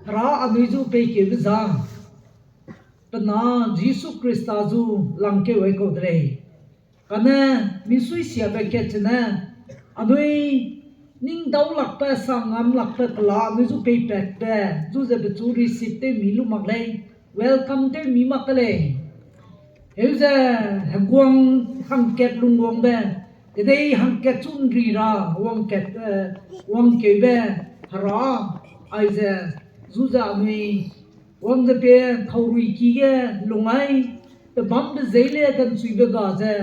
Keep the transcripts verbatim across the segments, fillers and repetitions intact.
Hera anui zu peikeube za, pe na Jisu Khrista zu langkeu ai kau de lei. Kane misui siabe kat zene, anui ning dau lakbe, sangam lakbe kela anui zu peipatbe, zu ze pechu receive tew mi lu mak lei, welcome tew mi mak ke lei. Heu ze heguang hangkat lungwangbe, kedei hangkat chu nri ra wangkat, eh, wangkeube, Hera, aize, zu ze anui, wang ze pe, kauruiki ge, lungai, pe bambe zei le kanchuibe ga ze,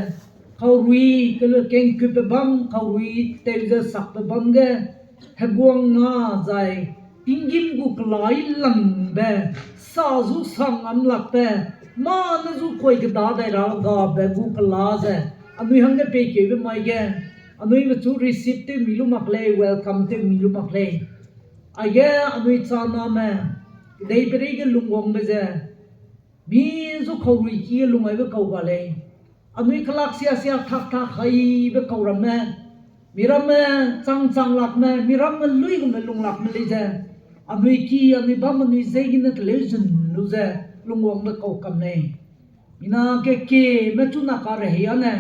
kaurui, kele kengkutbe bam, kaurui, tew ze sakbe bam ge, heguang na zai, tinggîm gu kelai langbe, sa zu sangam lakbe, mâ ne zu kuai keda dai ra gabe gu kela ze, anui hangge peikeube mai ge, anui pechu receive tew mi lu mak lei, welcome tew mi lu mak lei. Aige anui chaname, kedei pereige lungwangbe ze, mi zu kauruiki ge lungaibe kau ga lei. Anui kelak sia sia thak thak haibe kau ramme, miramme chang chang lakme, miramme luigume lung lakme lei ze, anui ki, anui bam, anui zeigene teleu zun lu ze, lungwangbe kau kam lei. Mina kekeme chuna karehei â ne,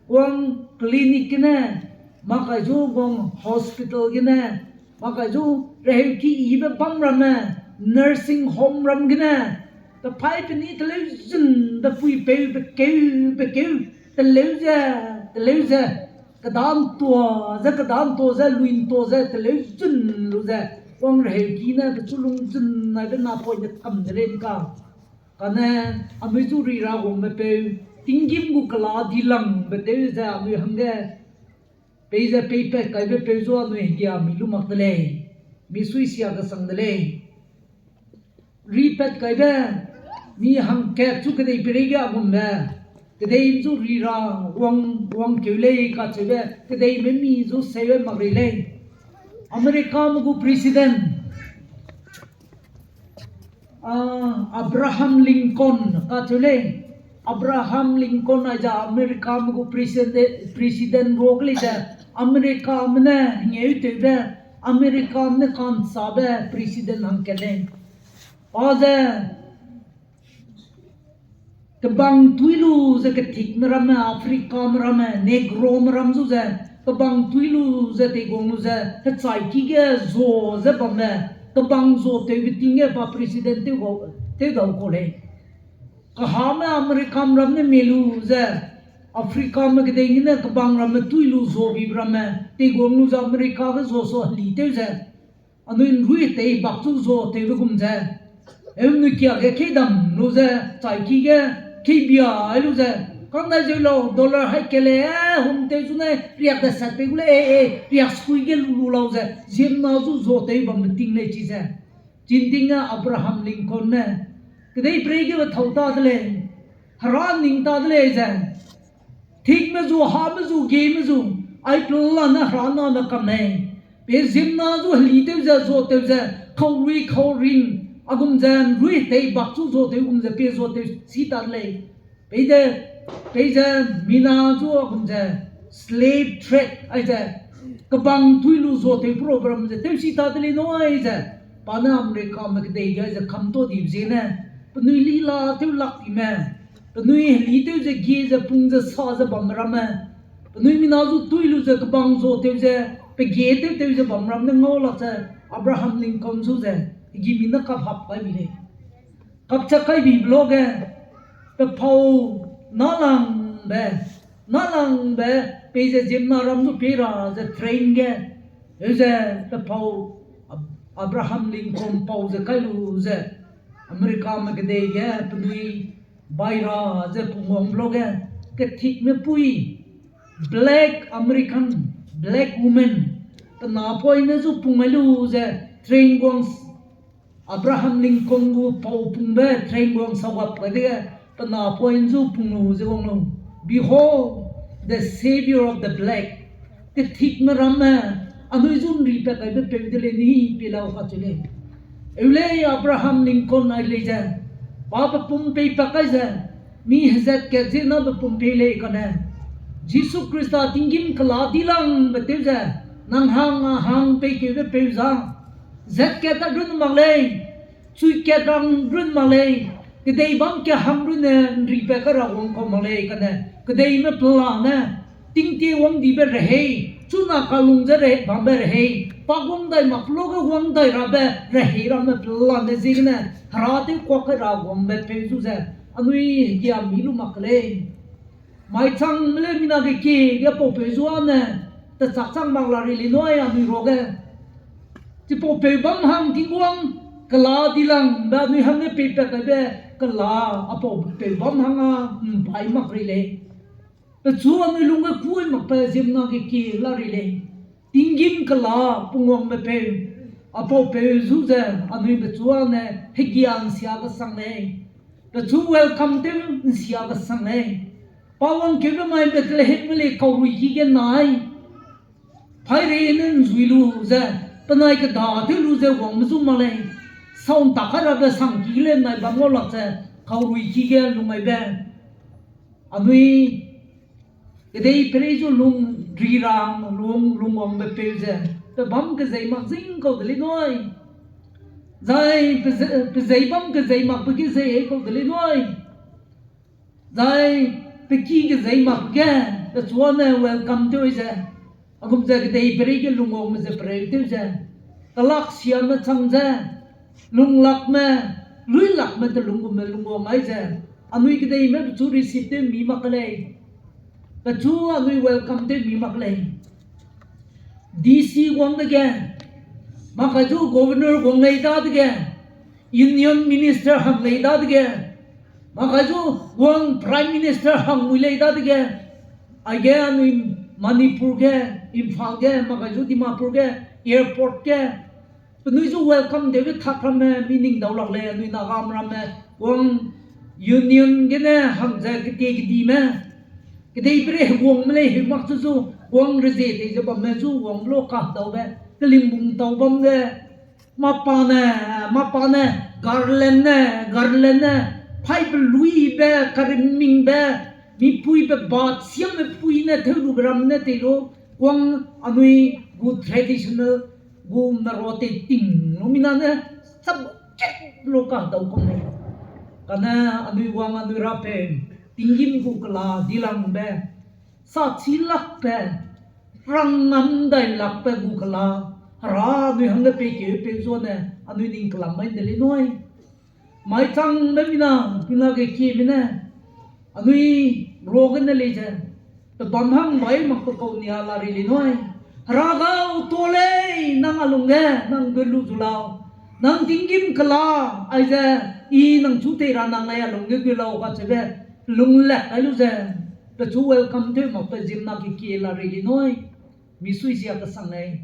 wang clinic gene, makai zu wang hospital gene, makai zu reheuki yibe bam ramme, nursing home ram gene, pepaî peni teleu zun, pepui peu, pekeu, pekeu, teleu ze, teleu ze, keda ntua ze, keda ntua ze, lui ntua ze, teleu zun lu ze, wang reheuki ne pechu lung zun naibe napoine kam de lei ’ngka. Kane, anui zu ri ra wangbe peu, tinggîm gu kela dilangbe tew ze anui hangge, peize peipat kaibe peu zu anui hegia mi lu mak de lei, misui sia kesang de lei. Ripat kaibe, mi hangkat chu kedei pereige a gumbe, kedei zu ri ra wang, wangkeu lei kacheube, kedeime mi zu seube mak rei lei. Americame gu president, ah, Abraham Lincoln kacheu lei. Abraham Lincoln aize Americame gu president, president ruak lei ze, Americame ne hengeu tewbe, Americame ne ka'nchabe president hangkat lei. Pa ze, kebang tui lu ze kethikme ramme, Africame ramme, Negrome ram zu ze, kebang tui lu ze teiguang lu ze, hechai ki ge zua ze bamme, kebang zua tewbe ting ge pa president tew gau, tew dau kau lei. Kahame Americame ramme mie lu ze, Africame kedei gene kebang ramme tui lu zua bibe ramme, teiguang lu ze America ge zua sa heli tew ze, anui ’nrui tei bak chu zua tewbe gum ze, eu nui kia ge keidam lu ze, chai ki ge keibia ai lu ze, kang dai zeu lau, dollar hai kele, hum tew zu ne, riak de sat pei gu lei, e, e, riak sukui ge lu lu lau ze, ziemna zu zua tew bambe ting lei chi ze. Chinting ge Abraham Lincoln ne, kedei pereige be thau ta de lei, hera ning ta de lei ze, thikme zu, hame zu, geme zu, ai pelane hera name kam lei. Pe ziemna zu heli tew ze, zua tew ze, kaurui kauring, a gum ze, ’nrui tei bak chu zua tew gum ze, pe zua tew si ta de lei. Peide, peize mina zu a gum ze, slave trade, aize, kebang tui lu zua tew program ze, tew si ta de lei nui ze, pa ne Americame kedei ge ze, kam ta dibe ziegene, penui lila tew lak dime, penui heli tew ze, gie ze, pung ze, sa ze bamme ramme, penui mina zu tui lu ze, kebang zua tew ze, pegie tew tew ze bam ramme ngau lak ze, Abraham Lincoln zu ze, hegimi ne kaphap kai bi lei. Kapchak kai bibe luage, pe pau nâlangbe, nâlangbe, peize ziemna ram zu pie ra ze train ge, heuze pe pau Ab-, Abraham Lincoln pau ze kai lu ze, Americame kedei ge penui bai ra ze pungwangbe luage, kethikme pui, black American, black woman, pe napoine zu pung ai lu ze, train guang Abraham Lincoln gu pau pungbe train guang sau gap kai dege, pe napoine zu pung lu ze wang lu, Behold, the Savior of the Black. Kethikme ramme, anui zu ’nripat kaibe peu de lei ni pie lau kacheu lei. Eu lei Abraham Lincoln ai lei ze, pa pe pum peipat kai ze, mi hezat kat ziena pe pum pei lei kane, Jisu Khrista tinggîm kela dilangbe tew ze, nang hang a hang peikeube peu za, zat kat ta run mak lei, Chui kat rang run mak lei, kedei bam ke hang runne ’nripat kai ra wang kau mak lei, kane kedeime pelane, tingtie wangdibe rehei, chuna kalung ze re-, bambe rehei, pa wang dai mak pe luge wang dai rabe rehei ramme pelane ziegene, Hera tew kuak kai ra wangbe peu zu ze, anui hegia mi lu mak lei. Mai changme leu mina ge kie ge paupeu zuane, tachak chang mak la rei lei nui anui ruage. Chipaupeu bam hang Tingwang kela dilangbe anui hangge peipat kaibe kela, apaupeu bam hang â ’mbai mak rei lei. Pechu anui lungge kui makbe ziemmena ge kie la rei lei. Tinggîm kela pungwangbe peu, apaupeu zu ze anui pechu â ne hegia ’nsia kesang lei. Pechu welcome tew ’nsia kesang lei. Pa wangkeube mai Bethlehembe lei kauruiki ge nai. Paî rei ne ’nzui lu ze, penai keda tew lu ze wangme zu mak lei. Sau ’ntak kai rabe sangki ge lei nai bam ngau lak ze, kauruiki ge lungaibe. Anui, kedei perei zu lung rirang, lung, lungwangbe peu ze, pe bâm kezei mak zing kau de lei nui. Zai pe ze-, pe zei bâm kezei makbe ge zei kau de lei nui. Zai pe ki kezei makbe ge, pechu â ne welcome tew ze, a gum ze kedei perei ge lungwangme ze perei tew ze, kelaksiame chang ze, lunglakme, luilakme telung gumme lungwang ai ze, anui kedeime pechu receive tew mi mak lei. Pechu anui welcome tew mi mak lei. D C guang dege, makai zu governor guang lei dadege, union minister hang lei dadege, makai zu guang prime minister hang mui lei dadege, aige anui Manipur ge, Imphal ge, makai zu Dimapur ge, airport ge, penui zu welcome tewbe thak ramme mi ning dau lak lei, anui Nagame ramme, guang union gene hang ze ketie kedime, kedei perei heguangme lei heu mak chu zu, guang rezie tei ze bamme zu guang lo kadaube, kelimbung tau bam ze, mâ pa ne, mâ pa ne, garland ne, garland ne, paî peluibe, karimingbe, mipuibe ba siamme pui ne tew lube ramme ne tei lu, guang anui gu traditional, gu merua tei ting lu mina ne, sap kat lu kadau kau lei. Kane anui wang anui rapeu, tinggîm gu kela dilangbe, sachilakbe, rangngam dailakbe gu kela, Hera anui hangge peikeu peu zuane, anui ning kelam mai de lei nui. Mai changbe mina, mina ge kieme ne, anui ruagene lei ze, pe bam hang bai makbe kau nia la rei lei nui. Hera gau, ta lei, nang a lungge, nang gu lu zu lau. Nang tinggîm kela, aize, I nang chu tei ra nang lei a lungge gu lau kacheube, lung lak kai lu ze, pechu welcome tew makbe ziemmena kekie la rei lei nui. Misui sia kesang lei.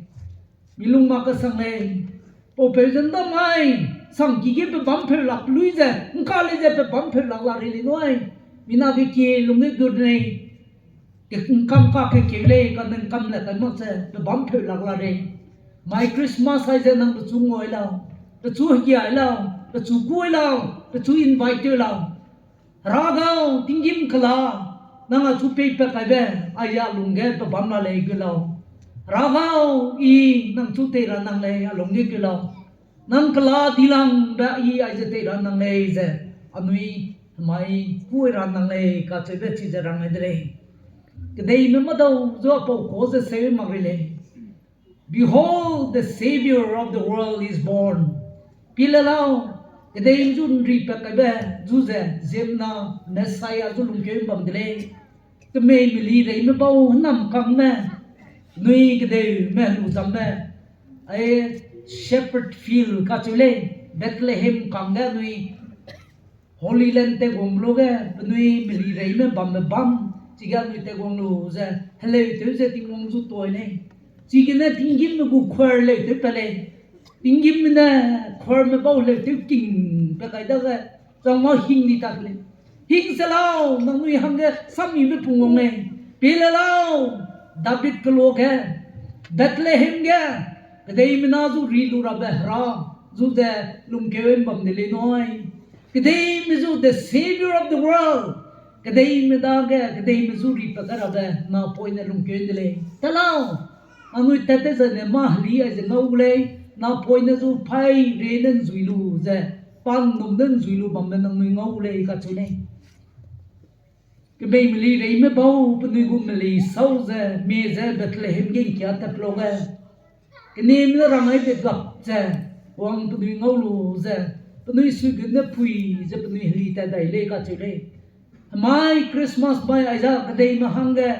Mi lung mak kesang lei. Paupeu ze ’ndamai, sangki ge pe bâm peu lak lui ze, ’ngka lei ze pe bâm peu lak la rei lei nui. Mina kekie lungge gu nei. Ke ’ngkam kakekeu lei, kane ’ngkam le kai mak ze, pe bâm peu lak la rei. Mai Christmas aize nang pechu ngua lau, pechu hegia lau, pechu kui lau, pechu invite tew lau. Hera gau, tinggîm kela, nang a chu peipat kaibe, aia lungge pe bam la lei gu lau. Hera gau, I nang chu tei ra nang lei a lungge gu lau. Nang kela dilangbe I aize tei ra nang lei ze, anui hemai kui ra nang lei kacheube chize rang ai de lei. Kedeime madau zu a pau ka ze seu mak rei lei. Behold, the Savior of the world is born. Pie le lau, kedeime zu ’nripat kaibe zu ze, ziemmena Messiah zu lungkeu ’mbam de lei. Kemei melireime bau hênamkangme, penui kedeume helu zamme, ai shepherd field kacheu lei, Bethlehem kangge anui Holy Land teguang luge penui melireime bambe bam, chige anui teguang lu ze, heleutew ze Tingwang zu toi lei. Chigene tinggîmme gu khor leutew pat lei. Tinggîmme ne khorme bau leutew king pe kai dage, changma hing di tak lei. Hing se lau, nangnui hangge sammibe pungwang lei. Pie le lau, David keloa ge, Bethlehem ge, kedeimena zu ri lu rabe Hera, zu ze lungkeu ’mbam de lei nui. Kedeime zu the Savior of the world. Kedeime dage, kedeime zu ripat kai rabe napoine lungkeu de lei. Ta lau, anui tat te zene mâ heli aize ngau gu lei, napoine zu paî rei ne ’nzui lu ze, Pa ’nnum de ’nzui lu bambe nangnui ngau lei kacheu lei. Kemei meli reime bau penui gu meli sau ze, mie ze Bethlehem ge ’ngkia tat lu ge, kenime ne rang ai be gap ze, wang penui ngau lu ze, penui suigut ne pui ze penui heli tat dai lei kacheu lei. Hemai Christmas mai aiza kedeime hangge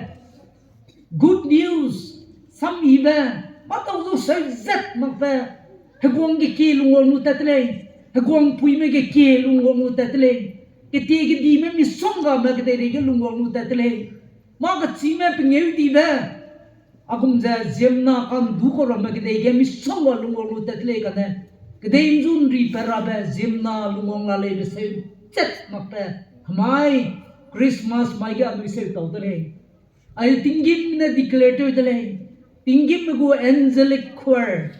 good news, samyibe, mâtau zu seu zet makbe, heguang gekie lungwang lu tat de lei, heguang puime gekie lungwang lu tat de lei, ketie kedime misonggame kedeirei ge lungwang lu tat de lei, mâ kechîme pengêudibe, a gum ze ziemmena ka'ndu kau ramme kedei ge misongga lungwang lu tat de lei kane, kedei ’nzu ’nri pat rabe ziemmena lungwang la leibe seu zet makbe, hemai Christmas mai ge anui seu tau de lei. Ai tinggîm ne declare tew de lei. Tinggîm gu angelic choir,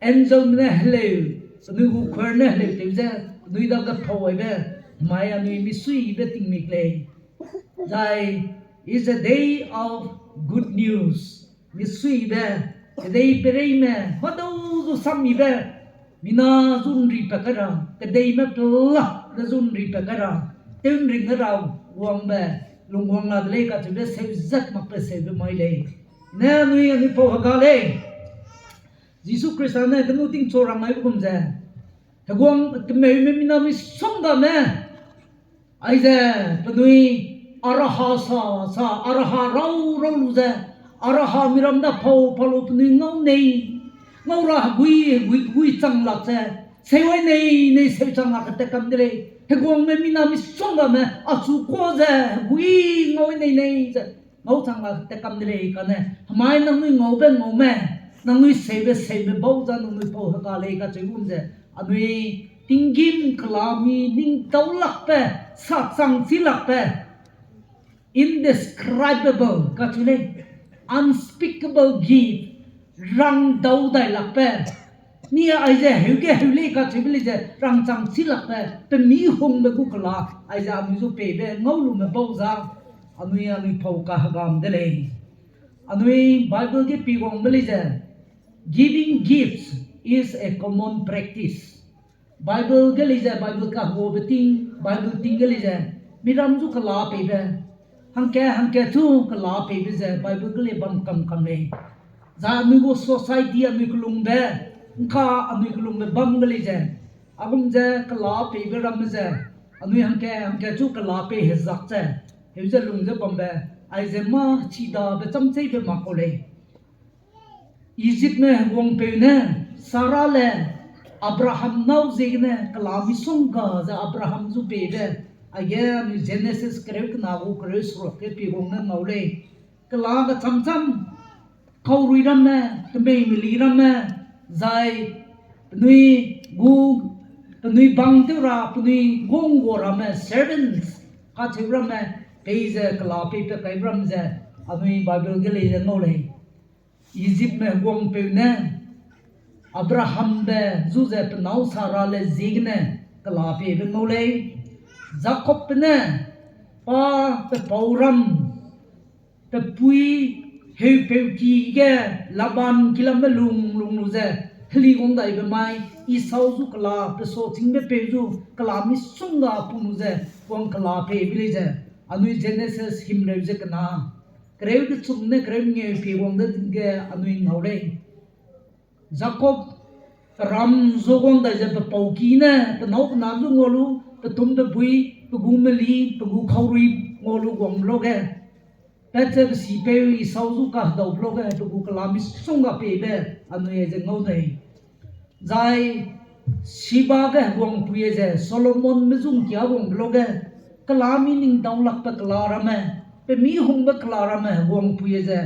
angelme ne heleu, penui gu choir ne heleu tew ze, penui dage pau aibe, mai anui misuibe tingmik lei. Zai is a day of good news. Misuibe, kedei pereime, mâdau zu samyibe, mina zu ’nri pat kai ra, kedeime pela ne zu ’nri pat kai ra, tew ’nring ne ra wangbe, lungwang la de lei kacheube seu zet makbe seube mai lei. Ne anui, anui pau hega lei. Jisu Khrista ne kenu tingchu rang aibe gum ze, heguang kemeume mina misonggame, aize penui araha sa, sa, araha rau rau lu ze, araha miram da pau pau lu penui ngau nei, ngau ra hegui, hegui, hegui chang lak ze, seu ai nei, nei seu chang lak tat kam de lei. Heguangme mina misonggame achu kua ze, hegui ngau ai nei nei ze, ngau chang lak tat kam de lei kane, hemai nangnui ngaube ngaume, nangnui seube seube bau za nangnui pau hega lei kacheu gum ze, anui tinggîm kela mi ningdau lakbe, sa chang chi lakbe, indescribable kacheu lei, unspeakable gift, rangdau dai lakbe, ni aize heuge heu lei kacheube lei ze rangchang chi lakbe, pemi hungbe gu kela, aize anui zu peibe ngau lume bau za, anui, anui pau kahegam de lei. Anui Bible ge pi wangbe lei ze, giving gifts is a common practice. Bible ge lei ze, Bible kaheguabe ting, Bible ting ge lei ze, miram zu kela peibe, hangke hangke chu kela peibe ze Bible ge lei bam kam kam lei. Zai anui gu society anui kelungbe, ’ngka anui kelungbe bam ge lei ze, a gum ze kela peibe ramme ze, anui hangke hangke chu kela pei hezak ze, heu ze lung ze bambe, aize mâ chidabe chamcheibe mak kau lei. Ijipme heguangpeu ne Sarale Abraham nâu ziegene kela misongga ze Abraham zu peibe, aige anui Genesis kereu kena gu kereu seruk ge pie wang ne ngau lei. Kela kecham cham, kaurui ramme, kemei meli ramme, zai penui gu, penui bang tew ra, penui guang gua ramme, servants, kacheu ramme, peize kela pei pe kai ramme ze, anui Bible ge lei ze ngau lei. Ijipme heguangpeu ne Abrahambe zu ze pe nâu Sarale ziegene kela peibe ngau lei. Jakobbe ne pa pe pauram, pe pui heupeuki ge Laban kilamme lung lung lu ze, heli wang daibe mai, Esau zu kela, pe sachingbe peu zu kela misongga pung lu ze, wang kela peibe lei ze, anui Genesis himreu ze kena, kereu kechum ne kereu mengeu pie wang de ge anui ngau lei. Jakob pe ram zuagwang dai ze pe pauki ne, pe nâu pe na zu ngua lu, pe tum pe bui, pe gu meli, pe gu kaurui ngua lu guang luge, pat ze pe sipeu Esau zu kahedaube luge, pe gu kela misongga peibe, anui ze ngau dei. Zai Sheba ge heguangpui ze Solomonbe zu ’ngkia wangbe luge, kela mi ningdau lakbe kela ramme, pe mi hungbe kela ramme heguangpui ze,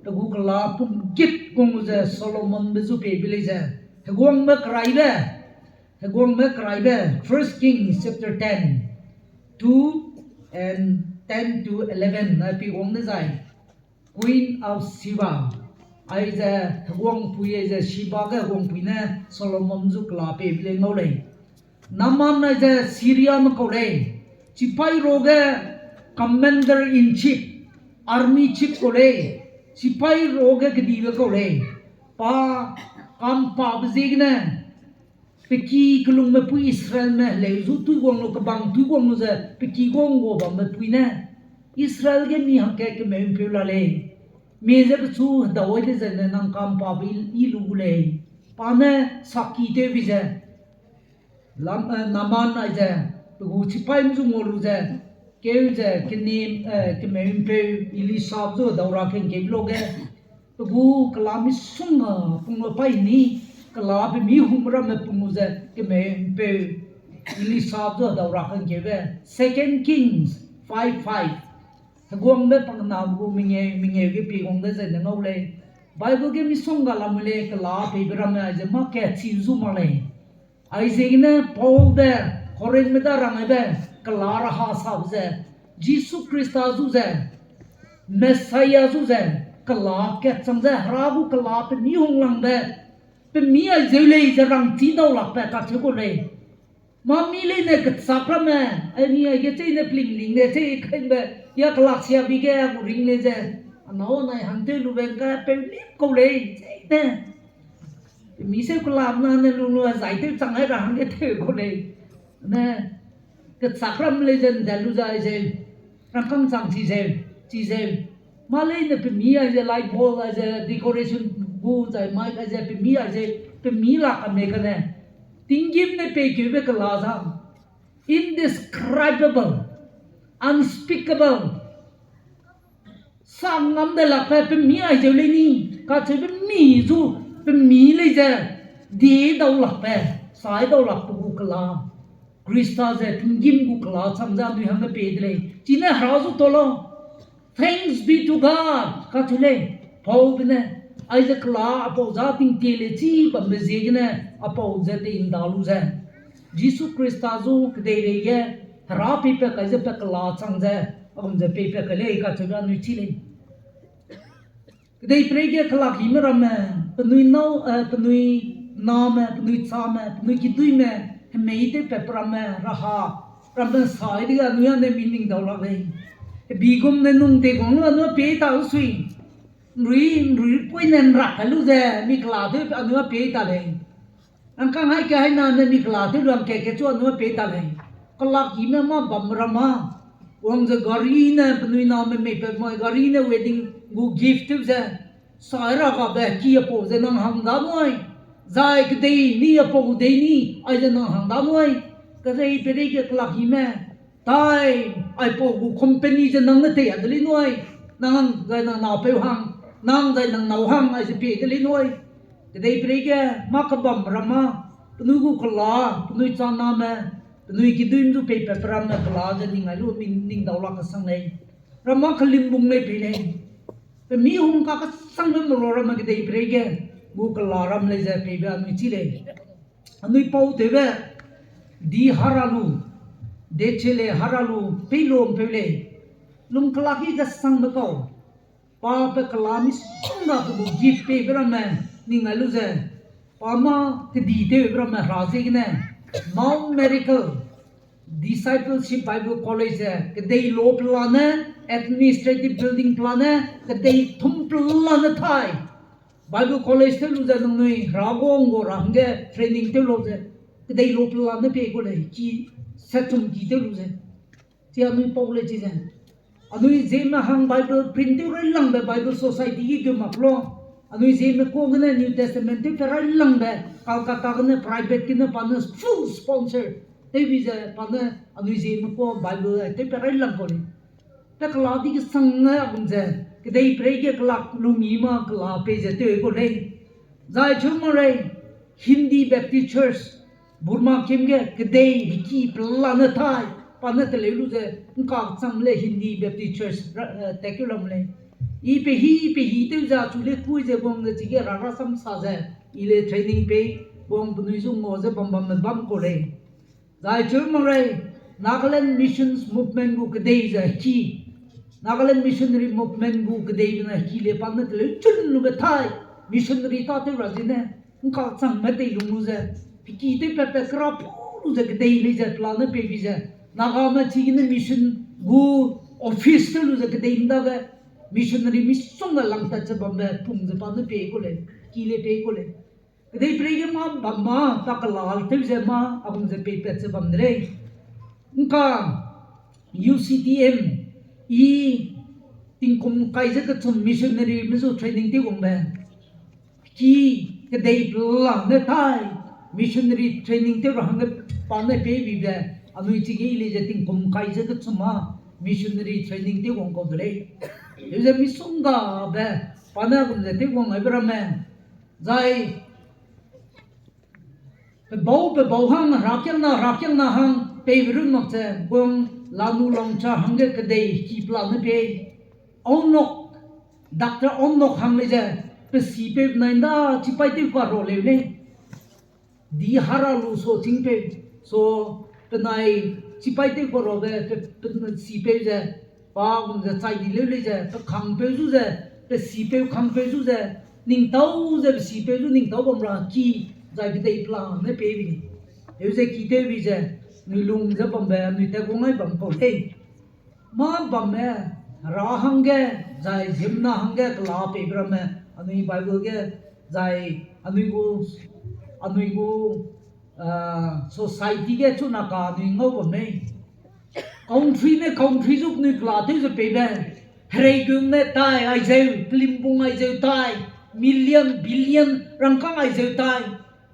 pe gu kela pumgit gung ze Solomonbe zu peibe lei ze, heguangbe keraibe, heguangbe keraibe, First Kings chapter ten, two and ten to eleven na pi wang dezai, Queen of Sheba, aize heguangpui ze Sheba ge heguangpui ne Solomon zu kela peibe lei ngau lei. Naaman aize Syriame kau lei. Sipai ruage commander in chief, army chief kau lei. Sipai ruage kedibe kau lei. Pa kampabe ziegene Pe ki kelungme pui Israelme heleu zu tuiguang lu, kebang tuiguang lu ze, pe ki guang gua bamme pui ne, Israel ge mi hangkat kemeu'mpeu la lei. Mi ze pechu hedau ai de zene nang kampabe i lu gu lei. Pa ne saki tew bi ze, Lam-, eh, Naaman aize, pe gu chipaîme zu ngua lu ze, keu ze, keni, eh, kemeu'mpeu Elisha zu hedau ra kengkeu lu ge, pe gu kela misongga pung lu paî ni, kela pe mi hungme ramme pung lu ze, kemeu'mpeu Elisha zu hedau ra kengkeube, Second Kings five five. Heguangbe pakna gu mengeu, mengeu ge pie guang de zene ngau lei. Bible ge misongga lam lei, kela peibe ramme aize mâ kachi zu mak lei. Aiziegene Paulbe, Corinthme da rangaibe, kela raha sabe ze, Jisu Khrista zu ze, Messiah zu ze, kela kat chang ze, Hera gu kela pe mi hunglangbe, pe mi aizeu lei ze rangchi dau lakbe kacheu gu lei. Mâ mi leine kechâk ramme, ai mi aige cheîne pelingling le chei kaibe, ya kelak sia bi ge a gu ring lei ze, anâu anai hang tew lube ngka peu lim kau lei, cheîne. Mi seu kelak na ne lu lu zai tew chang ai ra hangge tew kau lei. Ne, kechâk ram lei ze nde lu zai ze, rangkâng chang chi zeu, chi zeu. Mâ leine pe mi aize light bulb aize decoration gu zai mic aize pe mi aize, pe mi lak a mei kane. Tinggîm ne peikeube kela za. Indescribable, unspeakable. Sangam de lakbe pe mi aizeu lei ni, kacheube mi zu pe mi lei ze, die dau lakbe, sai dau lakbe gu kela. Khrista ze tinggîm gu kela chang ze anui hangge pei de lei. Chine Hera zu ta lau. Thanks be to God, kacheu lei. Paulbe ne, aize kela apau za tingtie le chi bambe ziegene, apau ze tei nda lu ze, Jisu Khrista zu kedeirei ge, Hera peipat kai ze pe kela chang ze, a gum ze peipat kai lei kacheube anui chi lei. Kedeiperei ge kelak hime ramme, penui nâu, eh, penui name, penui chame, penui kiduîme, hemei tewpatbe ramme, raha, ramme sai dege anui â ne mi ning dau lak lei. Hebi gum ne nung teiguang lu anui pei ta u sui. Nrui, nrui pui ne nrak kai lu ze, mi kela tew anui â pei ta lei. Nang kang hai ke hai na ne mi kela tew lu hangkat kechu anui â pei ta lei. Kelak hime mâ bam ra mâ. Wang ze gari ne penui name meipat mai gari ne wedding gu gift tew ze. Sai ra gabe ki apau ze nang hang da nui. Zai kedei ni apau dei ni, aize nang hang da nui. Kedeiperei ge kelak hime. Tai, aipau gu company ze nang ne tei a de lei nui. Nang zai nang napeu hang, nang zai nang nâu hang aize pie de lei nui. Kedeiperei ge mâ kebam ra mâ, penui gu kela, penui chaname, penui kiduîme zu peipatbe ramme kela ze ning ai lu mi ning dau lak kesang lei. Ra mâ kelimbung lei pei lei. Pe mi hung kakesangbe merua ramme kedeiperei ge, gu kela ram lei ze peibe anui chi lei. Anui pau tewbe, di hara lu, dechele hara lu, peilung peu lei. Lung kelak i kesangbe kau. Pa pe kela misongga pe gu gift peibe ramme, ning ai lu ze. Pa mâ kedi tewbe ramme hera ziegene. Mount Miracle Discipleship Bible College ze, kedei lo pelane, administrative building pelane, kedei tum pelane tai. Bible College tew lu ze nangnui Hera gu ngau ra hangge training tew lu ze, kedei lo pelane pei gu lei, ki, sechum ki tew lu ze. Chi anui pau lei chi ze. Anui Zeme hang Bible print tew railangbe Bible Society ge gu mak lo. Anui Zeme ka gene New Testament tew pe railangbe, Calcutta gene private gene pa ne full sponsor. Tewbi ze pa ne anui Zeme ka Bible tew pe railang kau lei. Pe kela di kesang ne a gum ze, kedeiperei ge kelak lungyi mâ kela pei ze tew kau lei. Zai cheu ma rei, Hindi Baptist Church, Burma kim ge kedei heki pelane tai, pa ne teleu lu ze, ngka chang le Hindi Baptist Church, eh, tat keu lam lei. I pe hi, pe hi tew ze achu le kui ze guang ze chige ra rasam sa ze, i le training pei, guang penui zu ngau ze bam bamme bam kau lei. Zai cheu ma rei, Nagaland Missions Movement gu kedei ze heki. Nagaland Missionary Movement gu kedei bena heki le pa ne teleu chun lube tai. Missionary tâtew ra zene, ngka changme tei lung lu ze, heki tew pat pat kera pu lu ze kedei lei ze pelane pei bi ze, Nagame chigene mission gu office tew lu ze kedei ndage, missionary misongga langtat ze bambe pung ze pa ne pei kau lei, heki le pei kau lei. Kedeiperei ge mâ bam mâ, pa kela tew ze mâ, a gum ze peipat ze bam de lei. Ngka, U C T M, i tingkum kai ze kechum missionaryme zu training tew wangbe. Ki kedei pela ne tai, missionary training tew ra hangge pa ne pei bibe, anui chige i lei ze tingkum kai ze kechum mâ, missionary training tew wang kau de lei. Leu ze misonggabe, pa ne a gum ze tew wang aibe ramme. Zai, pebau, pebau hang, herakiangna, herakiangna hang, peibe run mak ze, guang lanu langcha hangge kedei ki pela ne pei. Aunok, Doctor Aunok hang lei ze, pe sipeu benai nda chipaî tew ka ra leu lei. Di hera lu sa chîngpeu, sa penai chipaî tew ka rabe pe, pe sipeu ze, pa gum ze chai di leu lei ze, pe kangpeu zu ze, pe sipeu kangpeu zu ze, ningtau ze pe sipeu zu ningtau bam ra ki, zai kedei pela ne pei bi. Heu ze ki tew bi ze, nui lung ze bambe, nui tat gu ngai bam kau lei. Mâ bamme, hera hangge, zai ziemmena hangge kela peibe ramme, anui Bible ge, zai anui gu, anui gu, society ge chuna ka anui ngau bam mei. Country ne country zu penui kela tew ze peibe, hereigun ne tai aizeu, pelimbung aizeu tai, million, billion, rangkâng aizeu tai.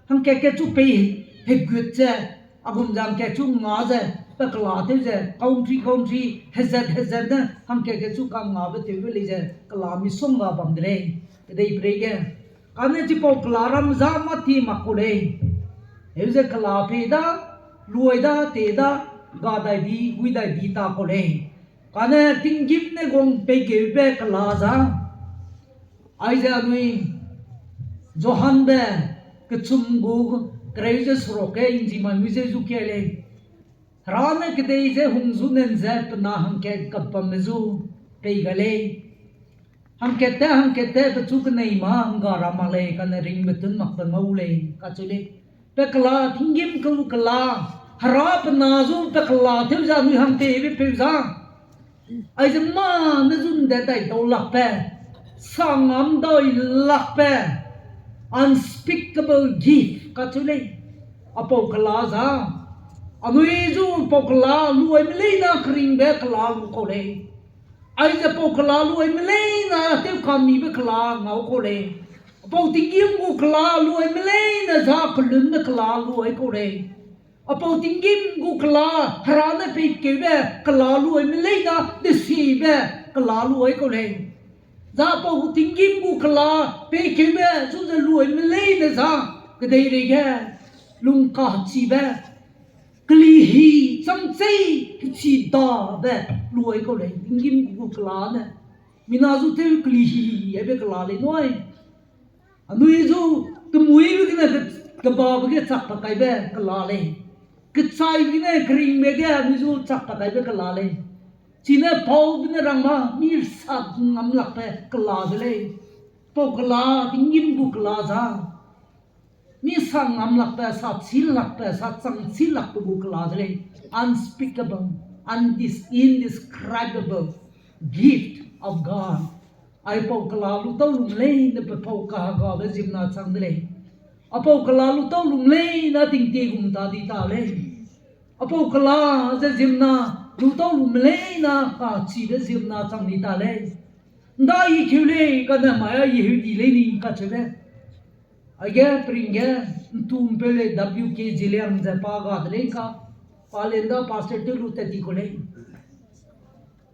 Hangkat kechu pei hegut ze, a gum ze hangkat chu nga ze, pe kela tew ze, country, country, hezat, hezat ne, hangkat kechu kangngabe tewbe lei ze, kela misongga bam de lei, kedeiperei ge. Kane chipau kela ram za mâ ti mak kau lei. Heu ze kela pei da, luai da, te da, ga dai di, gui dai di ta kau lei. Kane tinggîm ne guang peigeube kela za. Aize anui Johanbe kechum gu kereu ze seruk ge nzi mai mui ze zu kia lei. Hera ne kedei ze hung zu nen ze pe na hangkat kabamme zu pei gai lei. Hangkat te, hangkat te, pechu kenei mâ hangga ra mak lei, kane ringbe tun makbe ngau lei, kacheu lei. Pe kela, tinggîm kelu kela, hera pe na zu pe kela tew ze anui hang tewbe peu za. Aize mâ ne zu nde dai dau lakbe, sa ngam dai lakbe, unspeakable gift kacheu lei. Apau kela za, anui zu pau kela luaime leine keringbe kela lu kau lei. Aize pau kela luaime leine tew kamibe kela ngau kau lei. Apau tinggîm gu kela luaime leine za kelunbe kela luai kau lei. Apau tinggîm gu kela, hera ne peikeube kela luaime leine desiebe kela luai kau lei. Za apau tinggîm gu kela peikeube zu ze luaime leine za, kedeirei ge lungkachibe, kelihi changchei kechi dabe luai kau lei, tinggîm gu kela ne. Mina zu tew kelihi aibe kela lei nui. Anui zu kemuibe gene ke-, kebabe ge chak pa kaibe kela lei. Kechaibe gene keringbe ge anui zu chak pa kaibe kela lei. Chine pau gene rang ma mi sa ngam lakbe kela de lei. Pau kela, tinggîm gu kela za. Mi sa ngam lakbe, sa chî lakbe, sa chang chî lakbe gu kela de lei. Unspeakable, undis-, indescribable gift of God. Aipau kela lu tau lum leine pe pau kahagabe ziemmena chang de lei. Apau kela lu tau lum leine tingtie gum ta di ta lei. Apau kela ze ziemmena lu tau lum leine kachibe ziemmena chang di ta lei. Nda i keu lei, kane mai a i heu di lei ni kacheube. Aige pringge, ntumpeu lei W K Zeliang ze pa ga de lei ka. Pa lenda pastor tew lu tat di kau lei.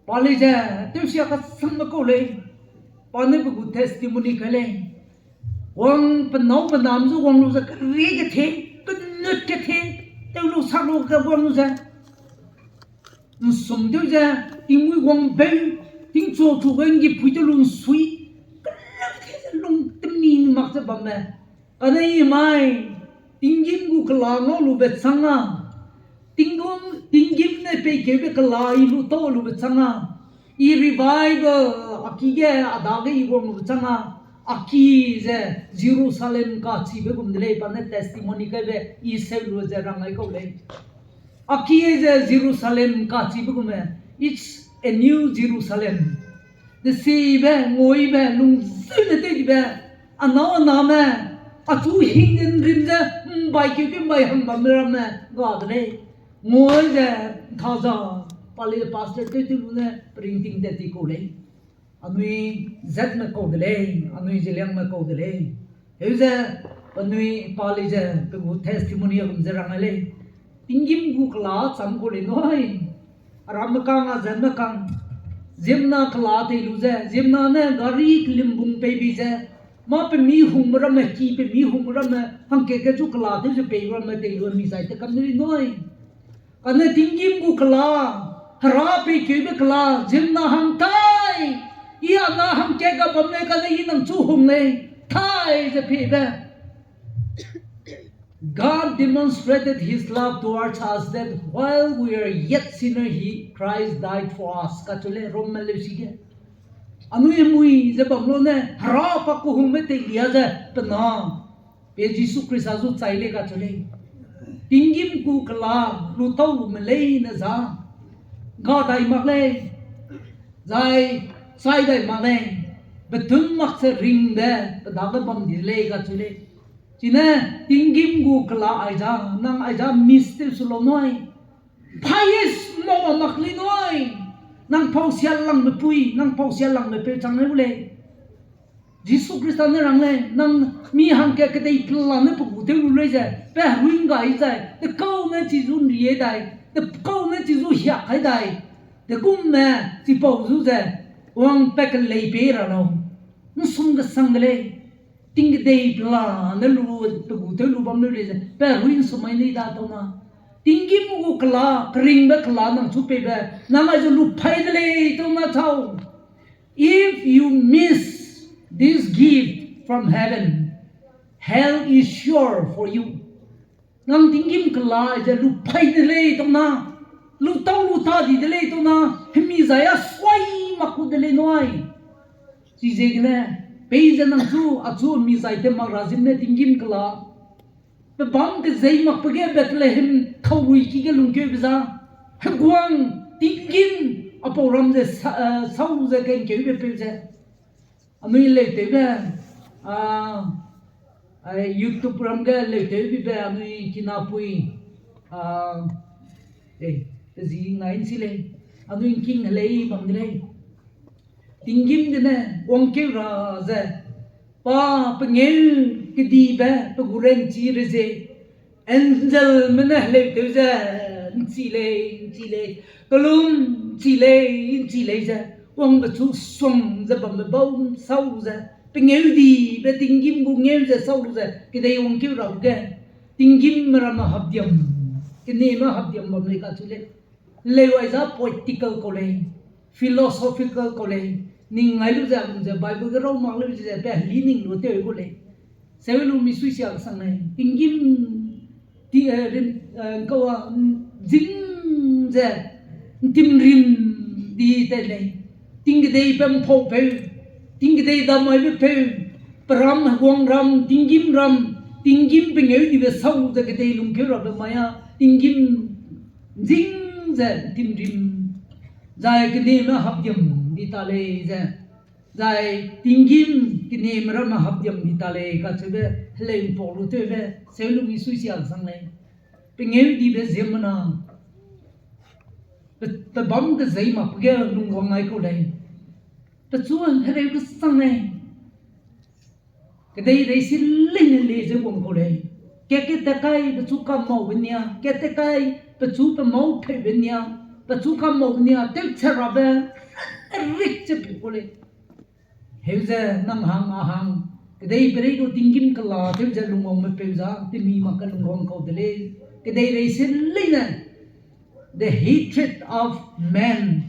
Pa lei ze, tewsia kasangbe kau lei. Pa ne pe gu testimony kai lei. Wang pe nâu pe nam zu wang lu ze kerie kethe, kenut kethe, tew lu sak lu ge wang lu ze. Nsum tew ze, tingmui wang beu, tingchu chu ge nggipui tew lu nsui, keleu kethe ze lung temi mak ze bamme. Kane i mai, tinggîm gu kela ngau lube chang a, tinggîm, tinggîm ne peikeube kela i lu tau lube chang a, i revival, a ki ge, a dage i wang lube chang a, a ki ze Jerusalem kachibe gum de lei, pa ne testimony kaibe i seu lu ze rang ai kau lei. A ki ze Jerusalem kachibe gume, it's a new Jerusalem. Desibe, nguibe, lungzune tewdibe, a nâu a name, Achu hing ’nrim ze, ’mbai keu ge ’mbai hang bamme ramme ga de lei. Ngui ze, ’ntha za, pa lei pastor tew tew lu ne, peringting tat ti kau lei. Anui zatme kau de lei, anui Zeliangme kau de lei. Heuze, penui pa lei ze, pe gu testimony a gum ze rang lei. Tinggîm gu kela cham kau lei nui. Aramme kang, a zatme kang. Ziemmena kela tei lu ze, ziemmena ne gari kelimbung pei bi ze, mâ pemi hungme ramme, ki pemi hungme ramme, hangkat ge chu kela tew ze pei ramme tei lu mi zai te kam de lei nui. Kane tinggîm gu kela, Hera peikibe kela, ziemmena hang tai, I a na hangkat ga bam lei kane I nang chu hung lei, tai ze peibe. God demonstrated his love towards us, that while we are yet sinner, he, Christ died for us. Kacheu lei Romme leusi ge. Anui hemui ze bam lu ne, Hera pa kehungme teilia ze pe na, pe Jisu Khrista zu chai lei kacheu lei. Tinggîm gu kela, lu tau lume leine za, ga dai mak lei, zai chai dai mak lei, betun mak ze ringbe, pe dage bam di lei kacheu lei. Chine, tinggîm gu kela aiza, nang aiza miss tew su lau nui. Pais mau a mak lei nui. Nang pau sia langbe pui, nang pau sia langbe peu chang lei u lei. Jisu Khrista ne rang lei, nang mi hangkat kedei pela ne pe gu tew lu lei ze, pe herui ’nggai zai, tekau ne chi zu ’nrie dai, tekau ne chi zu hiak kai dai, degum ne chipau zu ze, wang pat kelei pei ra lau. ’Nsum kesang de lei. Ting kedei pela ne lu, pe gu tew lu bam leu lei ze, pe herui ’nsum mai nei da tau na. Tinggîm gu kela, keringbe kela nang chu peibe, nang aize lu pai de lei tau na chau. If you miss this gift from heaven, hell is sure for you. Nang tinggîm kela ze lu pai de lei tau na, lu tau lu ta di de lei tau na, hemi zai a suai mak ku de lei nui. Chiziegene, peize nang chu, achu mi zai te mak ra ziemmena tinggîm kela, pebâm kezei makbe ge Bethlehem kaurui ki ge lungkeube za, heguang tinggîm a pau ram ze sa-, eh, sau ze kengkeube peu ze. Anui leutewbe, a, ai, YouTube ram ge leutewbe anui kinapui, a, eh, zi ngai ’nchi lei, anui ’ngking helei bam de lei. Tinggîm gene wangkeu ra ze, pa pengeu kedibe pe gu ranchi rezie, angelme ne heleutew ze, ’nchi lei, ’nchi lei, kelum, ’nchi lei, ’nchi lei ze, wangbe chu suang ze bambe bau sau lu ze, pengeu dibe tinggîm gu ngeu ze sau lu ze, kedei wangkeu ra ge, tinggîmme ramme hapdiam, keneme hapdiam bam lei kacheu lei. Leu aiza poetical kau lei, philosophical kau lei, ning ngai lu ze, ze Bible ge rau mak lu ze, pe heli ning lu tew kau lei. Seu lu mi sui sia kesang lei, tinggîm, ti, eh, rim, eh, kau a, mm, zing ze, ’ntimrim di te lei. Ting kedei pe ’mpaupeu, ting kedei damaibe peu, peram, heguangram, tinggîmram, tinggîm pengeu dibe sau ze kedei lungkeu rabe mai a, tinggîm ’nzing ze ’ntimrim, zai keneme hapdiam di ta lei ze, zai tinggîm keneme ramme hapdiam di ta lei kacheube heleu ’mpau lu tewbe seu lu mi sui sia kesang lei. Pengeu dibe ziemmena, pe, pebâm kezei makbe ge lungwang ngai kau lei. Pechu hereu kesang lei. Kedeirei si leine le ze wang kau lei. Kat kat tat kai pechu kamaube nia, kat tat kai pechu pemau peube nia, pechu kamaube nia, tewchat rabe, erik ze peu kau lei. Heuze nang hang a hang, kedeiperei gu tinggîm kela tew ze lungwangme peu za, temi mak ge lungwang kau de lei. Kedeirei si leine, the hatred of man.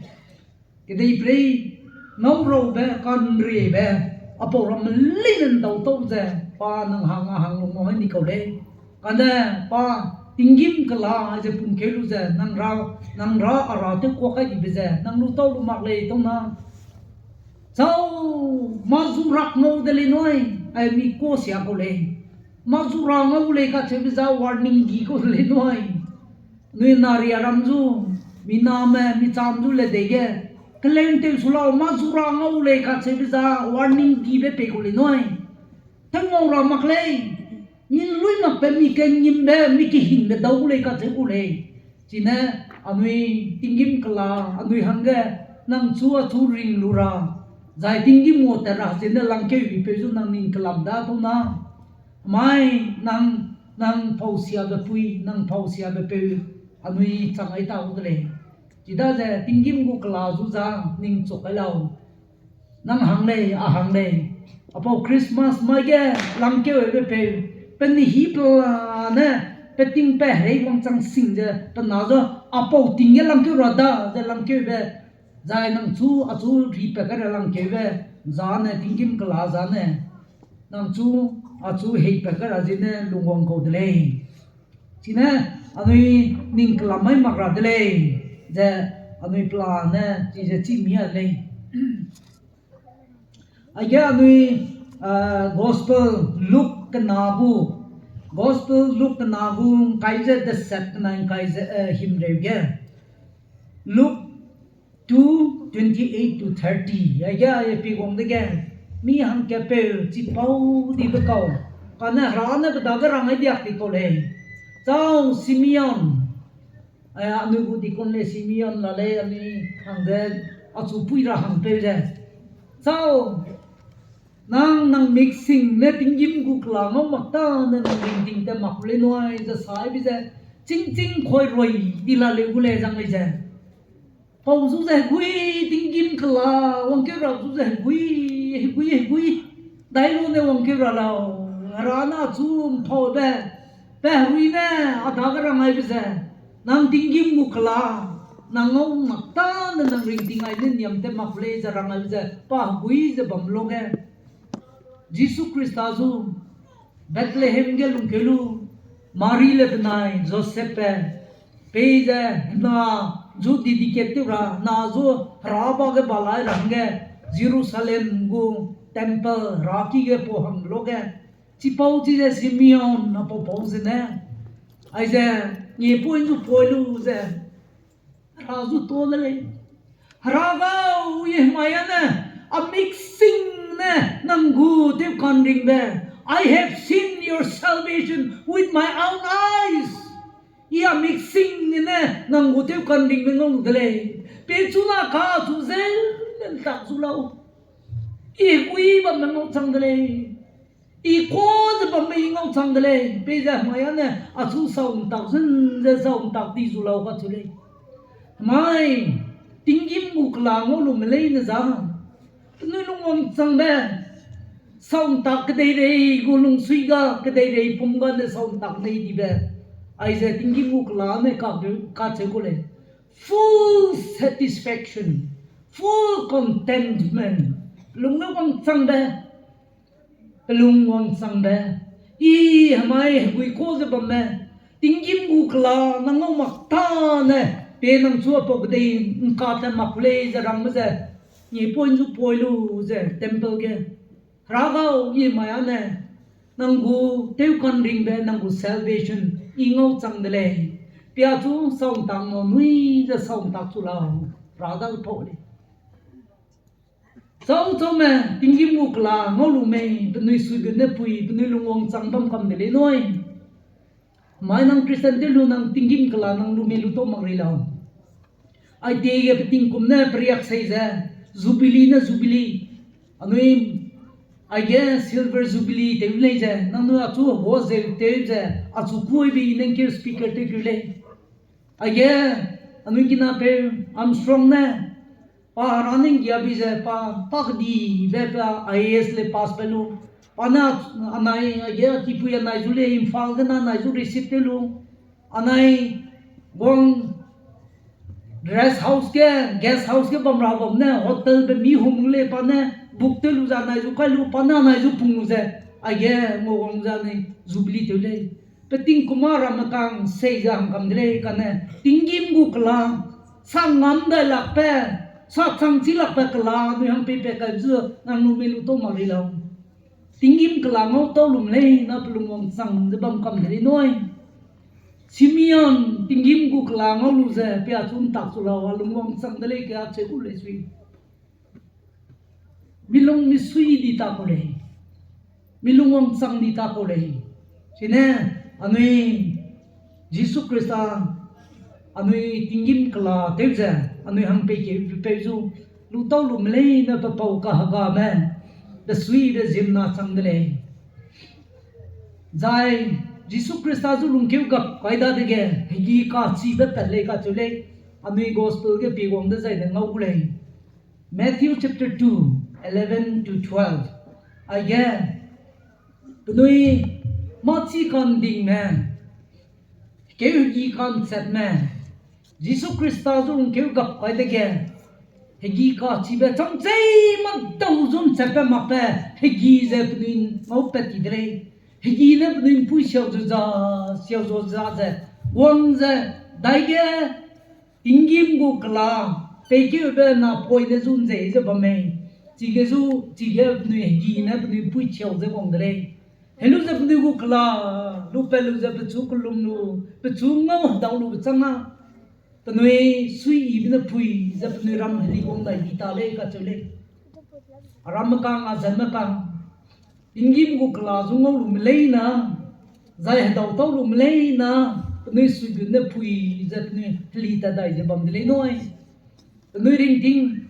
Kedeiperei, ngau raube, ka'nriebe, a pau ramme leine ’ndautau ze, pa nang hang a hang lungwang ni kau lei. Kane, pa, tinggîm kela ze pungkeu lu ze, nang ra, nang ra a ra tew kuak kai dibe ze, nang lu tau lu mak lei tau na. Chau, mâ zu rak ngau de lei nui, ai mi kuâ sia kau lei. Mâ zu ra ngau lei kacheube za warning gi kau de lei nui. Nui naria ram zu, mi name, mi cham zu le dege, keleu ’ntew su lau, mâ zu ra ngau lei kacheube za warning gibe pei kau lei nui. Tew ngau ra mak lei. Ning lui makbe mi kengimbe, mi kehingbe dau gu lei kacheu gu lei. Chine anui tinggîm kela, anui hangge nang chu achu ring lu ra, zai tinggîm ngua tat ra zene langkeu bipeu zu nang ning kelam da tau na. Mai nang, nang pausiabe pui, nang pausiabe peu, anui chang ai ta gu de lei. Chidaze tinggîm gu kela zu za ning chuk ai lau. Nang hang lei, a hang lei. Apau Christmas mai ge langkeu aibe peu, pe nihî pelane, pe ting pe herei wangchang sing ze, pe na zu, apau ting ge langkeu ra da ze langkeube, zai nang chu, achu ripat kai ra langkeube, zane tinggîm kela zane, nang chu, achu heipat kai ra zene lungwang kau de lei. Chine anui ning kelam mai mak ra de lei, ze anui pelane chize chî mi a lei. Aige anui, ah, Gospel Luke kena gu, Gospel Luke kena gu ngkai ze deset kena ngkai ze, eh, himreu ge. Luke two, twenty-eight to thirty. Aige, aige pi guang dege, mi hangkatpeu chipau dibe kau, kane Hera ne pe dage rang ai diak di kau lei. Chau Simeon, eh, anui gu deacon le Simeon la lei, anui hangge achu pui ra hangpeu ze. Chau, nang, nang mik sing ne tinggîm gu kela ngau mak tâne nang ringting tat mak gu lei nui ze saibe ze, chîngchîng khuai rui di la leu gu lei zang lei ze. Pau zu ze hegui tinggîm kela, wangkeu ra zu ze hegui, hegui, hegui. Dai lu ne wangkeu ra lau, Hera ne achu mpaube, pe herui ne a dage rang aibe ze, nang tinggîm gu kela, nang ngau mak tâne nang ringting ai ne niam tat mak gu lei ze rang aibe ze, pa hegui ze bam luge. Jisu Khrista zu Bethlehem ge lungkeu lu, Mari le benai Josepbe, peize na zu dedicate tew ra, na zu Hera ba ge balai ra hangge, Jerusalem gu temple Hera ki ge pau hang luge, chipau chize Simeon na pau pau zene, aize, ngiepui zu pui lu ze, Hera zu ta de lei. Hera gau, i hemai â ne, a mik sing ne nang gu tewka'nringbe, I have seen your salvation with my own eyes. I a mik sing ne nang gu tewka'nringbe ngau lu de lei. Pechuna kachu ze ntak zu lau. I hegui bamme ngau chang de lei. I ka ze bamme i ngau chang de lei, peize hemai â ne, achu sau ntak zun ze sau ntak di zu lau kacheu lei. Hemai, tinggîm gu kela ngau lume leine za, penui lungwangchangbe, sau ntak kedeirei gu lungsui ga kedeirei pum ga ne sau ntak nei dibe, aize tinggîm gu kela ne ka, kacheu gu lei. Full satisfaction, full contentment, lung ne wangchangbe, pelung wangchangbe, i hemai hegui ka ze bamme, tinggîm gu kela nang ngau mak tâne, pe nang chu apau kedei nka tat mak gu lei ze rangme ze, ngiepui zu pui lu ze temple ge, Hera gau, i hemai â ne, nang gu tewka'nringbe, nang gu salvation, i ngau chang de lei. Pia chu sau ntak nau nui ze sau ntak chu lau, Hera dage pau lei. Chau chaume, tinggîm gu kela ngau lu mei, penui suibe ne pui, penui lungwangchang bam kam de lei nui. Mai nang Christian tew lu nang tinggîm kela nang lu mei lu tau mak rei lau. Aide ge pe tingkum ne periak sei ze, Jubilee ne Jubilee. Anui, aige Silver Jubilee tew lei ze, nangnui achu hua zeu tew ze, achu kuibe i nengkeu speaker tewkeu lei. Aige, anui kinapeu Armstrong ne, pa Hera ne nggiabi ze, pa, pa kedibe pa I A S le pass pe lu. Pa ne anai, aige, a kipui anai zu le Imphal gene anai zu receive tew lu. Anai, guang, rest house ge, guest house ge bam ra bam ne, hotel be mi hung lei pa ne, book tew lu ze anai zu kai lu, pa ne anai zu pung lu ze, aige, nguawang ze anui Jubilee tew lei. Pe tingkum â ramme kang sei ze hangkam de lei kane, tinggîm gu kela, sa ngam dai lakbe, sa chang chi lakbe kela, anui hang peipat kai zu, nang lu mei lu tau mak rei lau. Tinggîm kela ngau tau lum lei, na pelung wangchang ze bam kam de lei nui. Simeon, tinggîm gu kela ngau lu ze, pia chu ntak chu lau, a lung wangchang de lei ke a cheu gu lei sui. Milung misui di ta kau lei. Milung wangchang di ta kau lei. Chine anui Jisu Khrista, anui tinggîm kela tew ze, anui hang peikeu peu zu, lu tau lume leine pe pau kahegame, pe suibe ziemmena chang de lei. Zai Jisu Khrista zu lungkeu gap kai dadege, hegi kachibe pat lei kacheu lei, anui gospel ge pie wang dezaine ngau gu lei. Matthew chapter two, eleven to twelve. Aige, penui mâchi ka'ndingme, keu hegi ka'nchatme, Jisu Khrista zu lungkeu gap kai dege, hegi kachibe chang chei madau zu nchatbe makbe, hegi ze penui ngaupat ti de lei. Hegi ne penui mpui siau zu za, siau zu za ze, wang ze, daige, tinggîm gu kela, peikeube napoine zu nzei ze bam mei. Chige zu, chige penui hegi ne penui mpui chiau ze wang de lei. Helu ze penui gu kela, lu pat lu ze pechu kellum lu, pechu ngau hedau lube chang a, penui suiyibe ne pui ze penui ram heli wang dai di ta lei kacheu lei. Aramme kang, azemme kang, tinggîm gu kela zu ngau lume leina, zai hedau tau lume leina, penui suibe ne pui ze penui heli tat dai ze bam de lei nui. Penui ringting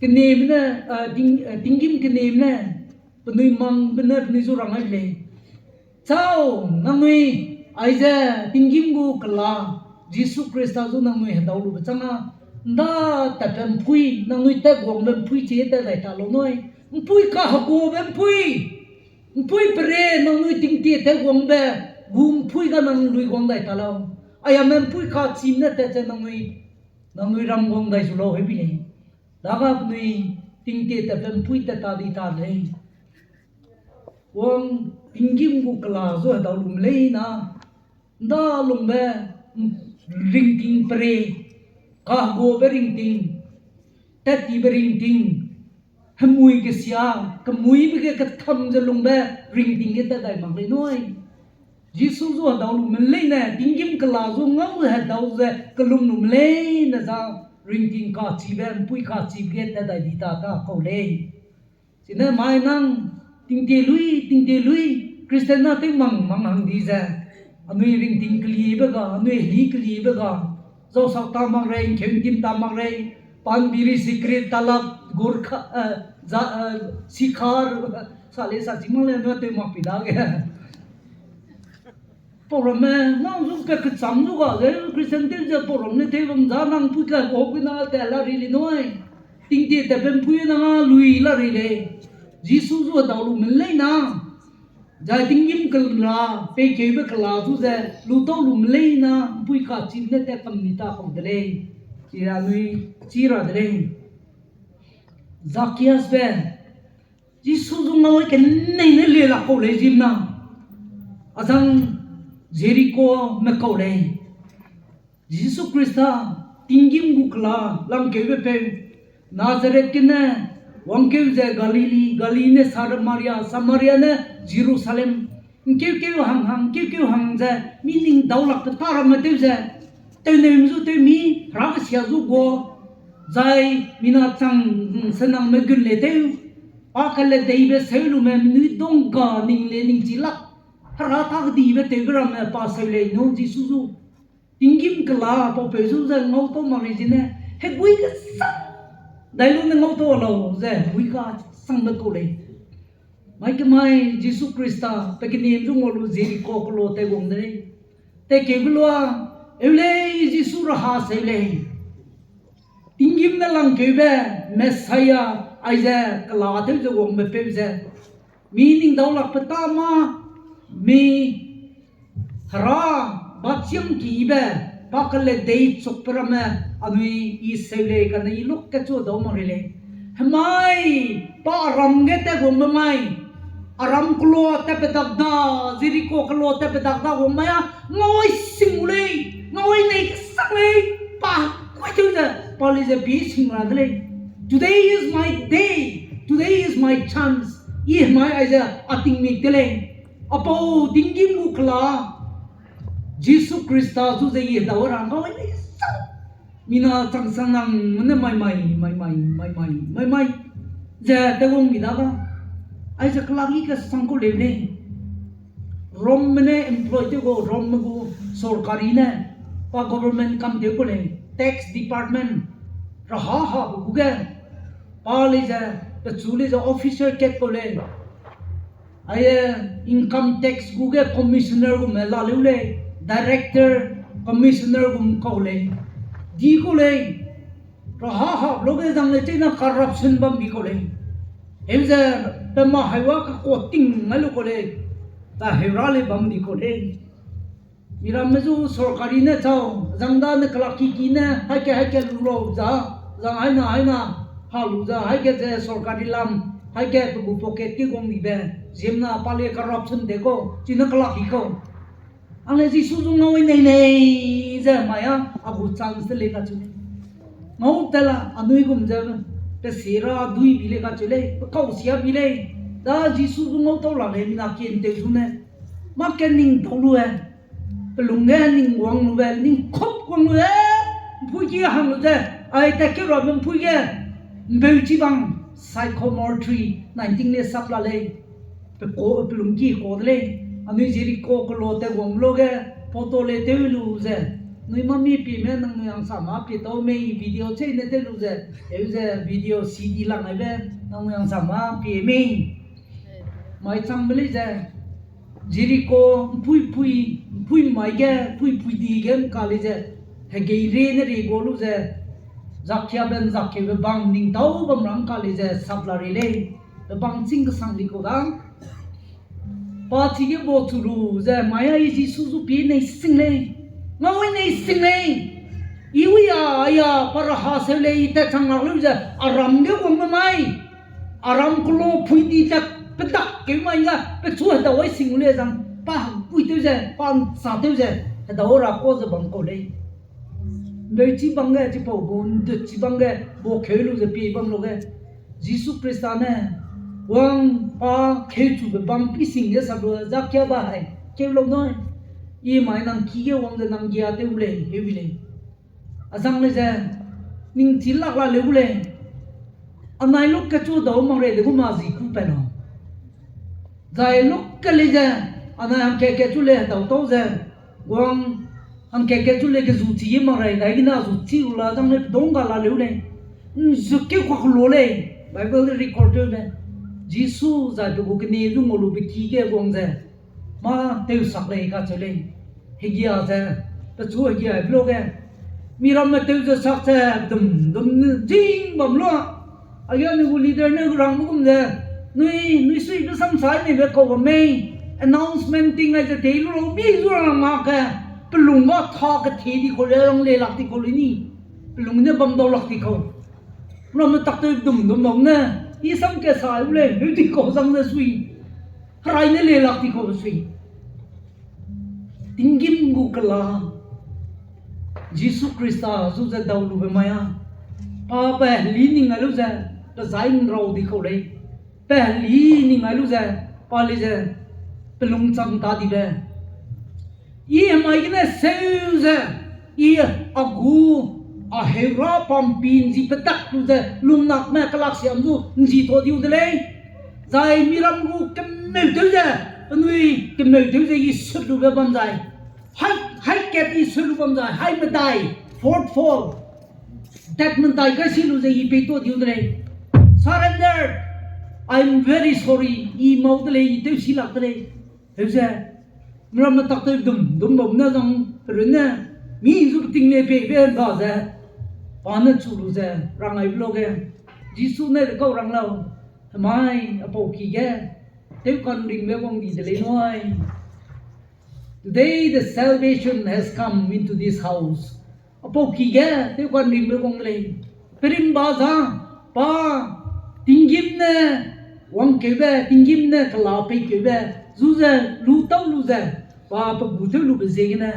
keneme ne, a, ting-, a, tinggîm keneme ne, penui mangbe ne penui zu rang ai lei. Chau, nangnui, aize tinggîm gu kela, Jisu Khrista zu nangnui hedau lube chang a, nda tatbe mpui, nangnui tat guangbe mpui chie tat dai ta lau nui. Mpui kaheguabe mpui, mpui pere nangnui tingtie tat guangbe, gu mpui ga nang lui guang dai ta lau. Aiame mpui kachime ne tat ze nangnui, nangnui ram guang dai zu lau hebi lei. Daga penui tingtie tatbe mpui tat ta di ta lei. Wang tinggîm gu kela zu hedau lume leina, nda lungbe, ringting pere, kaheguabe ringting, tattibe ringting, hemui kesia, kemuibe ge ketham ze lungbe ringting ge tat dai mak lei nui. Jisu zu hedau lume leine, tinggîm kela zu ngau hedau ze kellum lume leine za, ringting kachibe, mpui kachibe ge tat dai di ta ta kau lei. Chine mai nang, tingtie lui, tingtie lui, Christian na tew mang mang hang di ze, anui ringting keliebe ga, anui heli keliebe ga, zausak ta mak rei, nkeu ntim ta mak rei, pan biri cigarette talak, gurkha, eh, za, eh, sikhar, sa lei sa chi mak lei, anui tew mak pi dage. Pau ramme, nang zu pe kecham zu ga ze, Christian tew ze pau ram ne tew bam za nang pui ka kau pui na tat la ri lei nui. Tingtie tatbe mpui nang a lui la ri lei. Jisu zu hedau lume leina. Zai tinggîm kela, peikeube kela zu ze, lu tau lume leina, mpui kachibe ne tat kam ni ta kau de lei. Chi ra nui, chi ra de lei. Zakiasbe, Jisu zu ngau ai kenei ne le la kau lei ziemmena. Azang Jeriko me kau lei. Jisu Khrista, tinggîm gu kela, langkeube peu, Nazareth gene, wangkeu ze Galili, Galili ne Samaria, Samaria ne Jerusalem, nkeukeu hang hang, nkeukeu hang ze, mi ning daulakbe ta ramme tew ze, tewneu zu tew mi, hera kesia zu gua, zai mina chang, senangme gun le tew, pa keledeibe seu lume, minui dongga ning le ning chi lak, hera ta kedibe tewbe ramme pa seu lei nu Jisu zu. Tinggîm kela paupeu zu ze ngau tau mak lei zene, hegui kesang dai lu ne ngau tau lau ze, hegui kesangbe kau lei. Mai kemai Jisu Khrista, pe kenim zu ngau lu Jeriko kelo tat guang de lei. Tat keube lua, eu lei Jisu raha seu lei. Tinggîm ne langkeube, Messiah, aize kela tew ze wangbe peu ze. Mi ning daulakbe ta mâ, mi hera, bachiangkibe, pa keledei chukbe ramme, anui i seu lei kane i luk kechu dau mak rei lei. Hemai, pa aram ge tat guangbe mai, aram kelo tatbe dak da, Jeriko kelo tatbe dak da guang mai a, ngau ai sing gu lei, ngau ai nei kesang lei, pa kuai tew ze, pa lei ze bi sing ra de lei. Today is my day, today is my chance. I hemai aize a tingmik de lei. Apau tinggîm gu kela, Jisu Khrista zu ze i hedau ra ngau ai nei kesang. Mina chang sang nang ne mai mai, mai mai, mai mai, mai mai. Ze tew wang mi da ga. Aize kelak i kesang ku leu lei. Romeme ne employ tew gu, Romeme gu sorkari ne, pa government kam tew ku lei, tax department, raha ha gu ge, pa lei ze, pechu lei ze officer kat kau lei. Aie income tax gu ge commissioner gume la leu lei, director, commissioner gum kau lei. Di ku lei. Raha hap lu ge zang le china corruption bam bi kau lei. Heu ze pe ma haiwa kekuâ ting ngai lu kau lei. Pa heura lei bam di kau lei. Miramme zu sorkari ne chau, zang da ne kelak ki ki ne, haike haike lu lau za, zang haina haina, ha lu za, haike ze sorkari lam, haike pe gu pocket ki guang dibe, ziemna pa lei corruption de kau, chine kelak ki kau. Anle Jisu zu ngau nei nei ze mai a, a gu chance te lei kacheu lei. Ngau te la, anui gum ze, pe si ra dui bi lei kacheu lei, pe kau sia bi lei, da Jisu zu ngau tau la lei, mina kien tew zu ne. Mâ ke ning dau lu e, pe lung ge ning wang lu e, ning kop wang lu e, ’mpui ki hang lu ze, ai tat keu rabe ’mpui ge, ’mbeuchi bang, sycamore tree, nineteen le sap la lei. Pe ka, pe lung ki ka de lei. Anui Jeriko kelo tat wang lu ge, photo le tew lu ze. Nui mâ mi pie me nangnui hangsa mâ pie tau mei video cheine tew lu ze. Eu ze video C D lang aibe nangnui hangsa mâ pie mei. Mai changbe lei ze. Jeriko ’mpuipui, ’mpui mai ge, ’mpuipui di ge ’ngka lei ze. Hegei re ne re gua lu ze. Zakiabe ’nzakkeube bang ning tau bam ra ’ngka lei ze sap la rei lei. Pe bang chîng kesang di kau da. Pa chige bau chu lu ze, mai a i Jisu zu pie nei sing lei. Ngau i nei sing lei. I wi a, a, pa raha seu lei, i tat chang lak leu ze, a ram ge wangbe mai. A ram kelo pui di tat pedak keu mai ga, pechu hedau ai sing lei zang, pa hangpui tew ze, pa ’nsa tew ze, hedau ra kau ze bam kau lei. ’Mbeuchi bang ge, chipau gu ’ndutchi bang ge, bau keu lu ze pie bam lu ge. Jisu Khrista ne, wang pa keu chube bam pi sing ge sap lu, Zakia ba hai, keu lau nui. I mai nang ki ge wang ze nang gia tew lei, heu bi lei. A zang lei ze, ning chi lak la leu gu lei. Anai luk kechu dau mak rei de gu ma zi ku pa lau. Zai luk ke lei ze, anai hangkat kechu lei hedau tau ze, guang hangkat kechu lei ge zu chi mak rei, dai gene zu chi lu la zang lei, pedong ga la leu lei. ’Nzuk keu kak lu lei, Bible record tew lei. Jisu zai pe gu kene lu ngau lube ki ge guang ze, mâ tewsak lei kacheu lei. Hegia ze, pechu hegia pe lu ge. Miramme tew ze sak ze, dum, dum, jing bam lu. Agi anui gu leader ne rangbe gum ze, nui, nui suibe samsai neibe kau bam mei, announcement ting ai ze tei lu lau, mi zu rang mak ge, pe lung ga ta kethe di kau lei, rang lei lak di kau lei ni, pe lung ne bam dau lak di kau. Ramme tak tew dum dum bam ne, i sam ke sai u lei, heu di kau zang ze sui. Herai ne lei lak di kau sui. Tinggîm gu kela, Jisu Khrista zu ze dau lube mai a, pa pe heli ning ai lu ze, pe zai ’nrau di kau lei. Pe heli ning ai lu ze, pa lei ze, pe lungchang ta dibe. I hemai gene seu ze, i a gu, a heu ra pam pi ’nzi pedak lu ze, lungnakme kelaksiam zu ’nzi ta diu de lei. Zai miram gu kemeu tew ze, penui kemeu tew ze i sut lube bam zai. Hai, hai kat i sut lu bam zai, hai medai, fourth fall. Tat medai kai si lu ze i pei ta diu de lei. Surrender, I'm very sorry, i mau de lei, i tew si lak de lei. Heu ze, miramme tak tew dum, dum bam ne zang, perun ne, mi zu peting ne peibe ’nda ze, pa ne chu lu ze, rang ai be lu ge, Jisu ne de kau rang lau, hemai, a pau ki ge, tew kan ringbe wang di de lei nui. Today the salvation has come into this house. A pau ki ge, tew kan ringbe wang de lei. Perimba za, pa, tinggîm ne, wangkeube, tinggîm ne, kela peikeube, zu ze, lu tau lu ze, pa pe gu tew lube ziegene.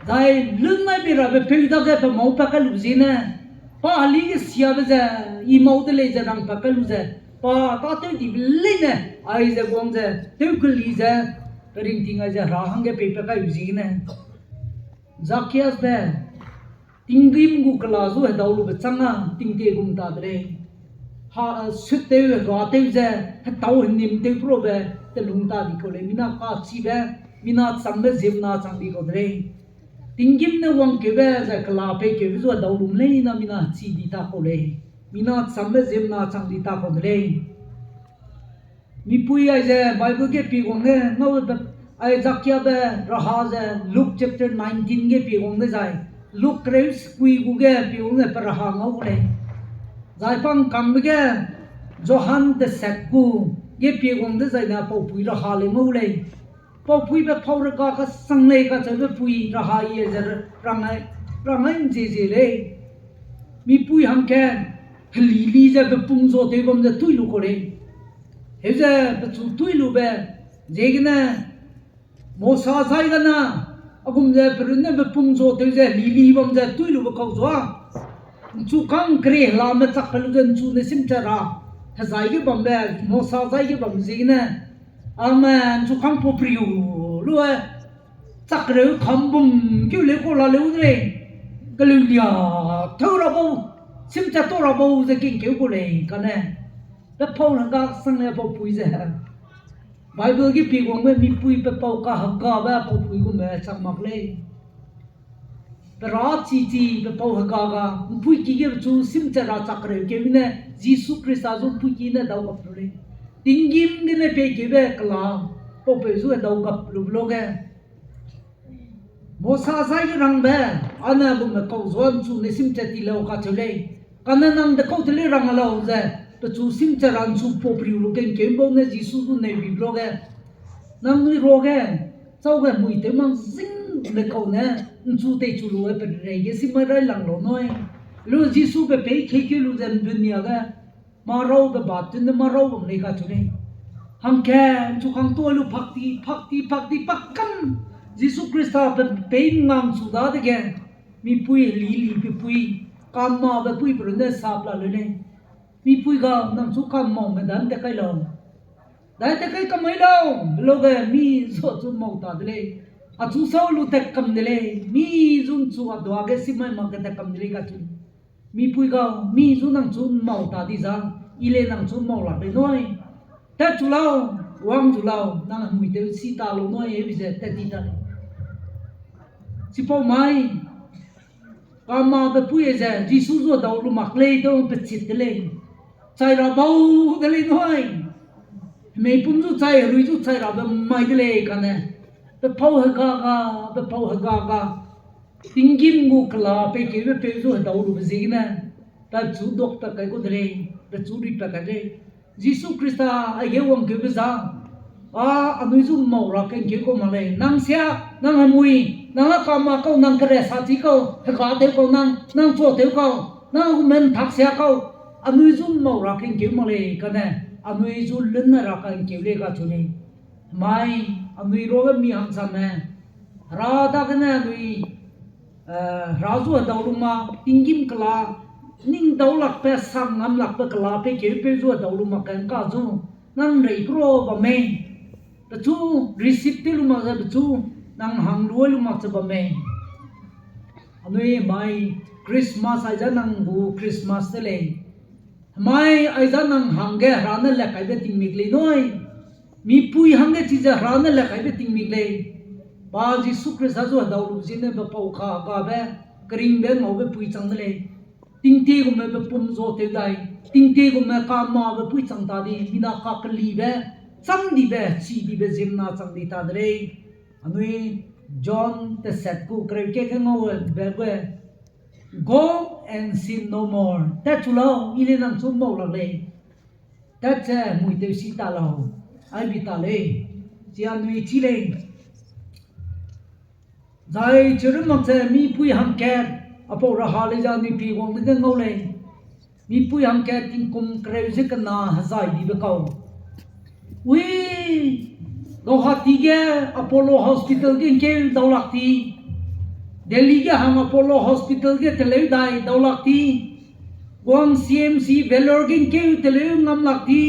Zai lun nai bei rabe peu dage pe mau pa kai lu ziegene. Pa heli ge siabe ze, i mau de lei ze rang pa kai lu ze. Pa tâtew dibe leine, aize guang ze, tew keli ze, pe ringting aize hera hangge pei pa kai lu ziegene. Zakiasbe, tinggîm gu kela zu hedau lube chang a, tingtie gum ta de lei. ha, eh, sut tew, hega tew ze, hetau henim tew perabe, telung ta di kau lei, mina kachibe, mina chambe ziemmena chang di kau de lei. Tinggîm ne wangkeube, zai kela peikeube zu hedau lum leina mina chi di ta kau lei. Mina chambe ziemmena chang di ta kau de lei. Mipui aize Bible ge pie guang ne ngau, ai zakiabe raha ze Luke chapter nineteen ge pie guang dezai, Luke kereu sekui gu ge pie guang ze pe raha ngau gu lei. Zai pa ngkangbe ge Johan deset gu ge pie guang dezai ne paupui raha lei ngau lei. Paupuibe pau rega kesang lei kacheube pui raha i ze rangai, rangai nzie zie lei. Mipui hangke helili ze pe pung zuatew bam ze tui lu kau lei. Heuze pechu tui lube ziegene Mosa zai gene, a gum ze pe runne pe pung zuatew ze helili bam ze tui lube kau zua. Nchukâng kere helame chakpe lu ze nchu ne simcha ra, hezai ge bambe, Mosa zai ge bam ziegene, ame nchukâng pau priu lu e, chak reu kam bum keu leu kau la leu de lei, keleu lia, tau ra bau, simcha tau ra bau ze kingkeu kau lei kane, pe pau hega sang lei paupui ze. Bible ge pie guangbe mipui pe pau kahegabe paupui gume chang mak lei. Pe ra chi chi pe pau hega ga, ’mpuiki ge pechu simcha ra chak reu keu ne, Jisu Khrista zu ’mpuiki ne dau gap lu lei. Tinggîm gene peikeube kela, paupeu zu hedau gap lube luge Mosa zai ge rangbe, ane gume kau zua nchu ne simcha ti lau kacheu lei. Kane nang de kau te lei rang a lau ze, pechu simcha ra nchu pau priu lu ge ’ngkeu bau ne Jisu zu neu bibe luge, nangnui ruage, châu ge mui tew mak zing de kau ne, nchu teichu lu e pe rei ge simai rai lang lau nui. Lu Jisu pe pei kei keu lu ze ’mbun nia ge, mâ raube ba tun ne mâ rau bam lei kacheu lei. Hangke, nchukâng tuâ lu pakti, pakti, pakti, pakam, Jisu Khrista pe pei ngang chu dadege, mipui helili pe pui, kamabe pui pe runne sap la leu lei. Mipui ga nang chu kamaume dan te kai lau. Dan te kai kamai lau, luge mi zu chu mau ta de lei. Achu sau lu tat kam de lei, mi zu nchu a duage simai mak ge tat kam de lei kacheu. Mipui ga, mi zu nang chu mau ta di za, i lei nang chu mau lak lei nui. Tat chu lau, wang chu lau, nang hemui tew si ta lau nui, hebi ze tat di ta lei. Chipau mai, kamabe pui ze, Jisu zu dau lu mak lei, dau pechit de lei. Chai ra bau de lei nui. Meipum zu chai, herui zu chai rabe mai de lei kane. Pe pau hega ga, pe pau hega ga. Tinggîm gu kela peikeube peu zu hedau lube ziegene, pechu dok pat kai gu de lei, pechu ri pat kai lei. Jisu Khrista aige wangkeube za, a, anui zu mau ra kengkeu kau mak lei. Nang sia, nang hemui, nang a kama kau, nang kere sa chi kau, hega tew kau nang, nang chua tew kau, nang humen tak sia kau, anui zu mau ra kengkeu mak lei kane, anui zu lun ra kengkeu lei kacheu lei. Mai, anui ruage mi hangsame, Hera dagene anui, eh, Hera zu hedau lu mak, tinggîm kela, ning dau lakbe, sang ngam lakbe kela, peikeu peu zu hedau lu mak ka'ngka zu, nang rei pro bam mei. Pechu receive tew lu mak ze pechu, nang hang lu lu mak ze bam mei. Anui mai, Christmas aize nang gu Christmas de lei. Mai aize nang hangge Hera ne le kaibe tingmik lei nui. Mipui hangge chize Hera ne le kaibe tingmik lei. Pa Jisu Khrista zu hedau lu ziegene pe pau ka gabe, keringbe ngaube pui chang de lei. Tingtie gume pe pum zu tew dai, tingtie gume kamabe pui chang ta di, mina kakelibe, cham dibe, chi dibe ziemmena chang di ta de lei. Anui John teset gu kereu ke ke ngau be gue, Go and sin no more. Tat chu lau, i lei nang chu mau lak lei. Tat ze mui tew si ta lau. Ai bi ta lei. Chi anui chi lei. Zai chirun mak ze mipui hangkat, apau raha lei ze anui pi wang de ngau lei. Mipui hangkat tingkum kereu ze kena hezai dibe kau. Ui, Guwahati ge Apollo Hospital ge ngkeu dau lak ti. Delhi ge hang Apollo Hospital ge teleu dai dau lak ti. Guang C M C Vellore ge ngkeu teleu ngam lak ti.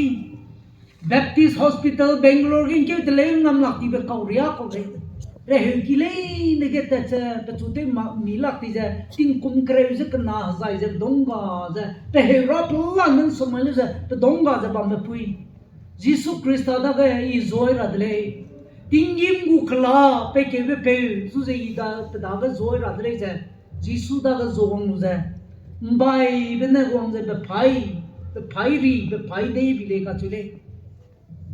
Baptist Hospital Bangalore ge ngkeu teleu ngam lak tibe kau ria kau lei. Reheu ki leine ge tat ze, pechu tew ma mi lak ti ze, tingkum kereu ze kena hezai ze, pedongga ze, peheu ra pelan ne nsum mai lu ze, pedongga ze bambe pui. Jisu Khrista dage I zuai ra de lei. Tinggîm gu kela peikeube peu zu ze I da, pe dage zuai ra de lei ze, Jisu dage zuawang lu ze, ’mbaibe ne wang ze bepai, bepai ri, bepai dei bi lei kacheu lei.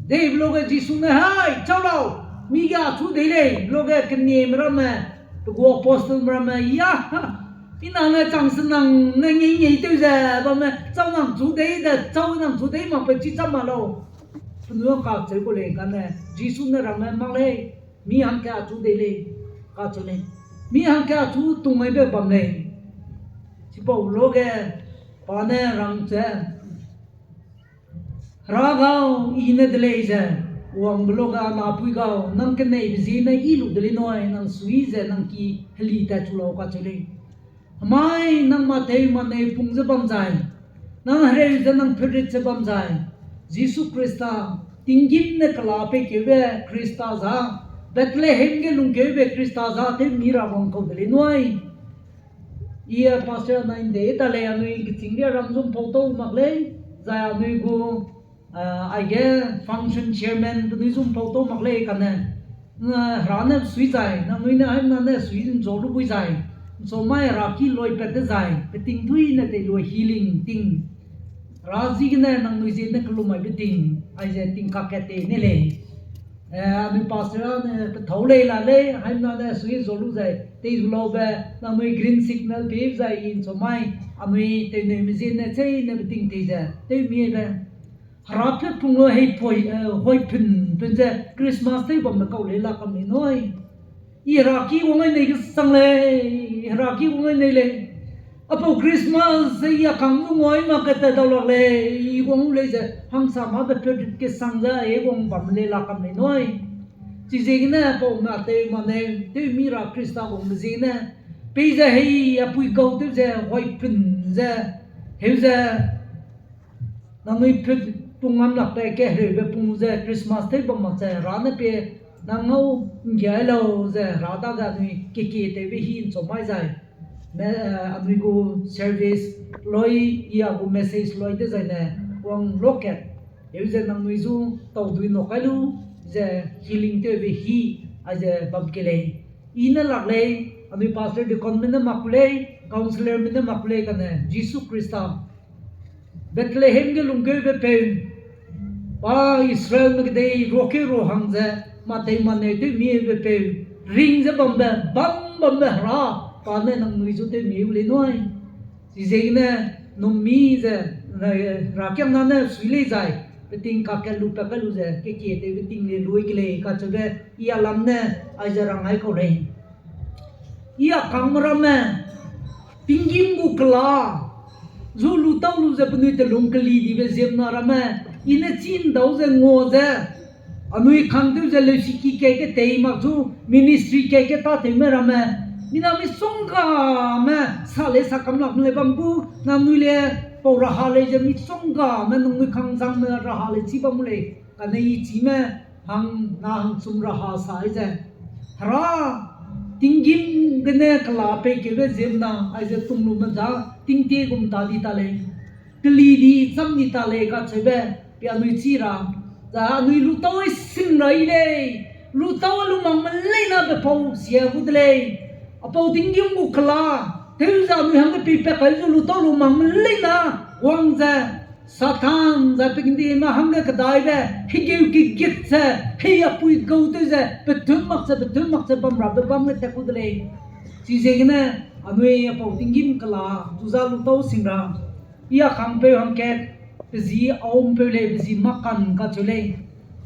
Dei be luge Jisu ne, Hai, chau lau, mi ge achu dei lei, be luge kenieme ramme, pe gu apostleme ramme, ya, I nang ne chang se nang ne ngei ngei tew ze, bamme, chau nang chu dei de, chau nang chu dei mak pe chi cham ma lau. Penui kacheu gu lei kane, Jisu ne ramme, Mak lei, mi hangke achu dei lei, kacheu lei. Mi hangke achu tung maibe bam lei. Chipau luge, pa ne rang ze, Hera gau, I ne de lei ze, wangbe luge, Anapui gau, nang keneibe ziene I lu de lei nui, nang sui ze nang ki heli tat chu lau kacheu lei. Hemai nang matew manei pung ze bam zai, nang hereu ze nang perit ze bam zai, Jisu Khrista, tinggîm ne kela peikeube Khrista za, Bethlehem ge lungkeube Khrista za tew mi ra wang kau de lei nui. I pastor nai ’nde ta lei, anui kechîngria ram zu ’mpau tau mak lei, zai anui gu, aige function chairman penui zu ’mpau tau mak lei kane, Hera ne sui zai, nangnui ne haimena ne sui ’nzau lu bui zai, ’nchau mai Hera ki loipat dezai, peting duine tei lu healing ting, Hera ziegene nangnui ziene kelumaibe ting, aize ting kakat tei ne lei. Eh, anui pastor ne pethâu lei la lei, haimena ne sui zau lu zai, tei zu laube, nangnui green signal pei zai, I ’nchau mai, anui tewneume ziene cheîne beting tei ze, tew miebe. Hera pe pung lu hei poi, eh, hoi pun pun ze Christmas tew bamme kau lei la kam lei nui. I Hera ki wang ai nei kesang lei, Hera ki wang ai nei lei. Apau Christmas ze I a kang zu nguai mak ke tat dau lak lei, I wang u lei ze hangsa mabe perit kesang ze I wang bam lei la kam lei nui. Chiziegene apau matew manei tew mi ra Khrista wangbe ziegene, peize hei apui gau tew ze hoi pun ze, heu ze, nangnui pe pung ngam lakbe kehereube pung ze Christmas tew bam mak ze Hera ne pie nang ngau ’nggiai lau ze Hera dage anui kekie tewbe hî ’nchau mai zai, me, eh, anui gu service loi, I a gu message loi dezaine wang lokat, heu ze nangnui zu taudui na kai lu ze healing tewbe hî aize bam ke lei. I ne lak lei, anui pastor deaconme ne mak ku lei, councillorme ne mak ku lei kane, Jisu Khrista, Bethlehem ge lungkeube peu, pa Israelme kedei ruakeu ra hang ze, matew manei tew miebe peu, ring ze bambe, bam bambe Hera, pa ne nangnui zu tew mi u lei nui. Chiziegene, num mi ze, eh, Herakiangna ne sui lei zai, peting kakat lu pa kai lu ze, kekie tewbe ting lei lui ke lei kacheube, I a lam ne, aize rang ai kau lei. I a kangme ramme, tinggîm gu kela zu lu tau lu ze penui telung keli dibe ziemmena ramme, I ne chî ’ndau ze ngua ze, anui kang tew ze leusiki kai ketei mak zu, ministry kai ke tâtewme ramme, mina misonggame sa lei sa kam lakme lei bam gu, nangnui le pau raha lei ze misonggame nangnui kang zangme raha lei chî bam gu lei, kane I chîme hang na hangchum raha sai ze, Hera, tinggîm gene kela peikeube ziemmena aize tung lume da, tingtie gum ta di ta lei, keli di cham di ta lei kacheube, pe anui chî ra, za anui lu tau sing ra I lei, lu tau lu makme leina pe pau sia gu de lei, apau tinggîm gu kela, tew ze anui hangge peipat kai zu lu tau lu makme leina, wang ze, Satan zai pe gendime hangge kedaibe, hegeu kegit ze, hei apui gau tew ze, petun mak ze, petun mak ze bam rabe bam ge tat ku de lei. Chiziegene, anui apau tinggîm kela, zu za lu tau sing ra. I a kangpeu hangkat, pe zi aumpeu lei, pe zi Makan kacheu lei.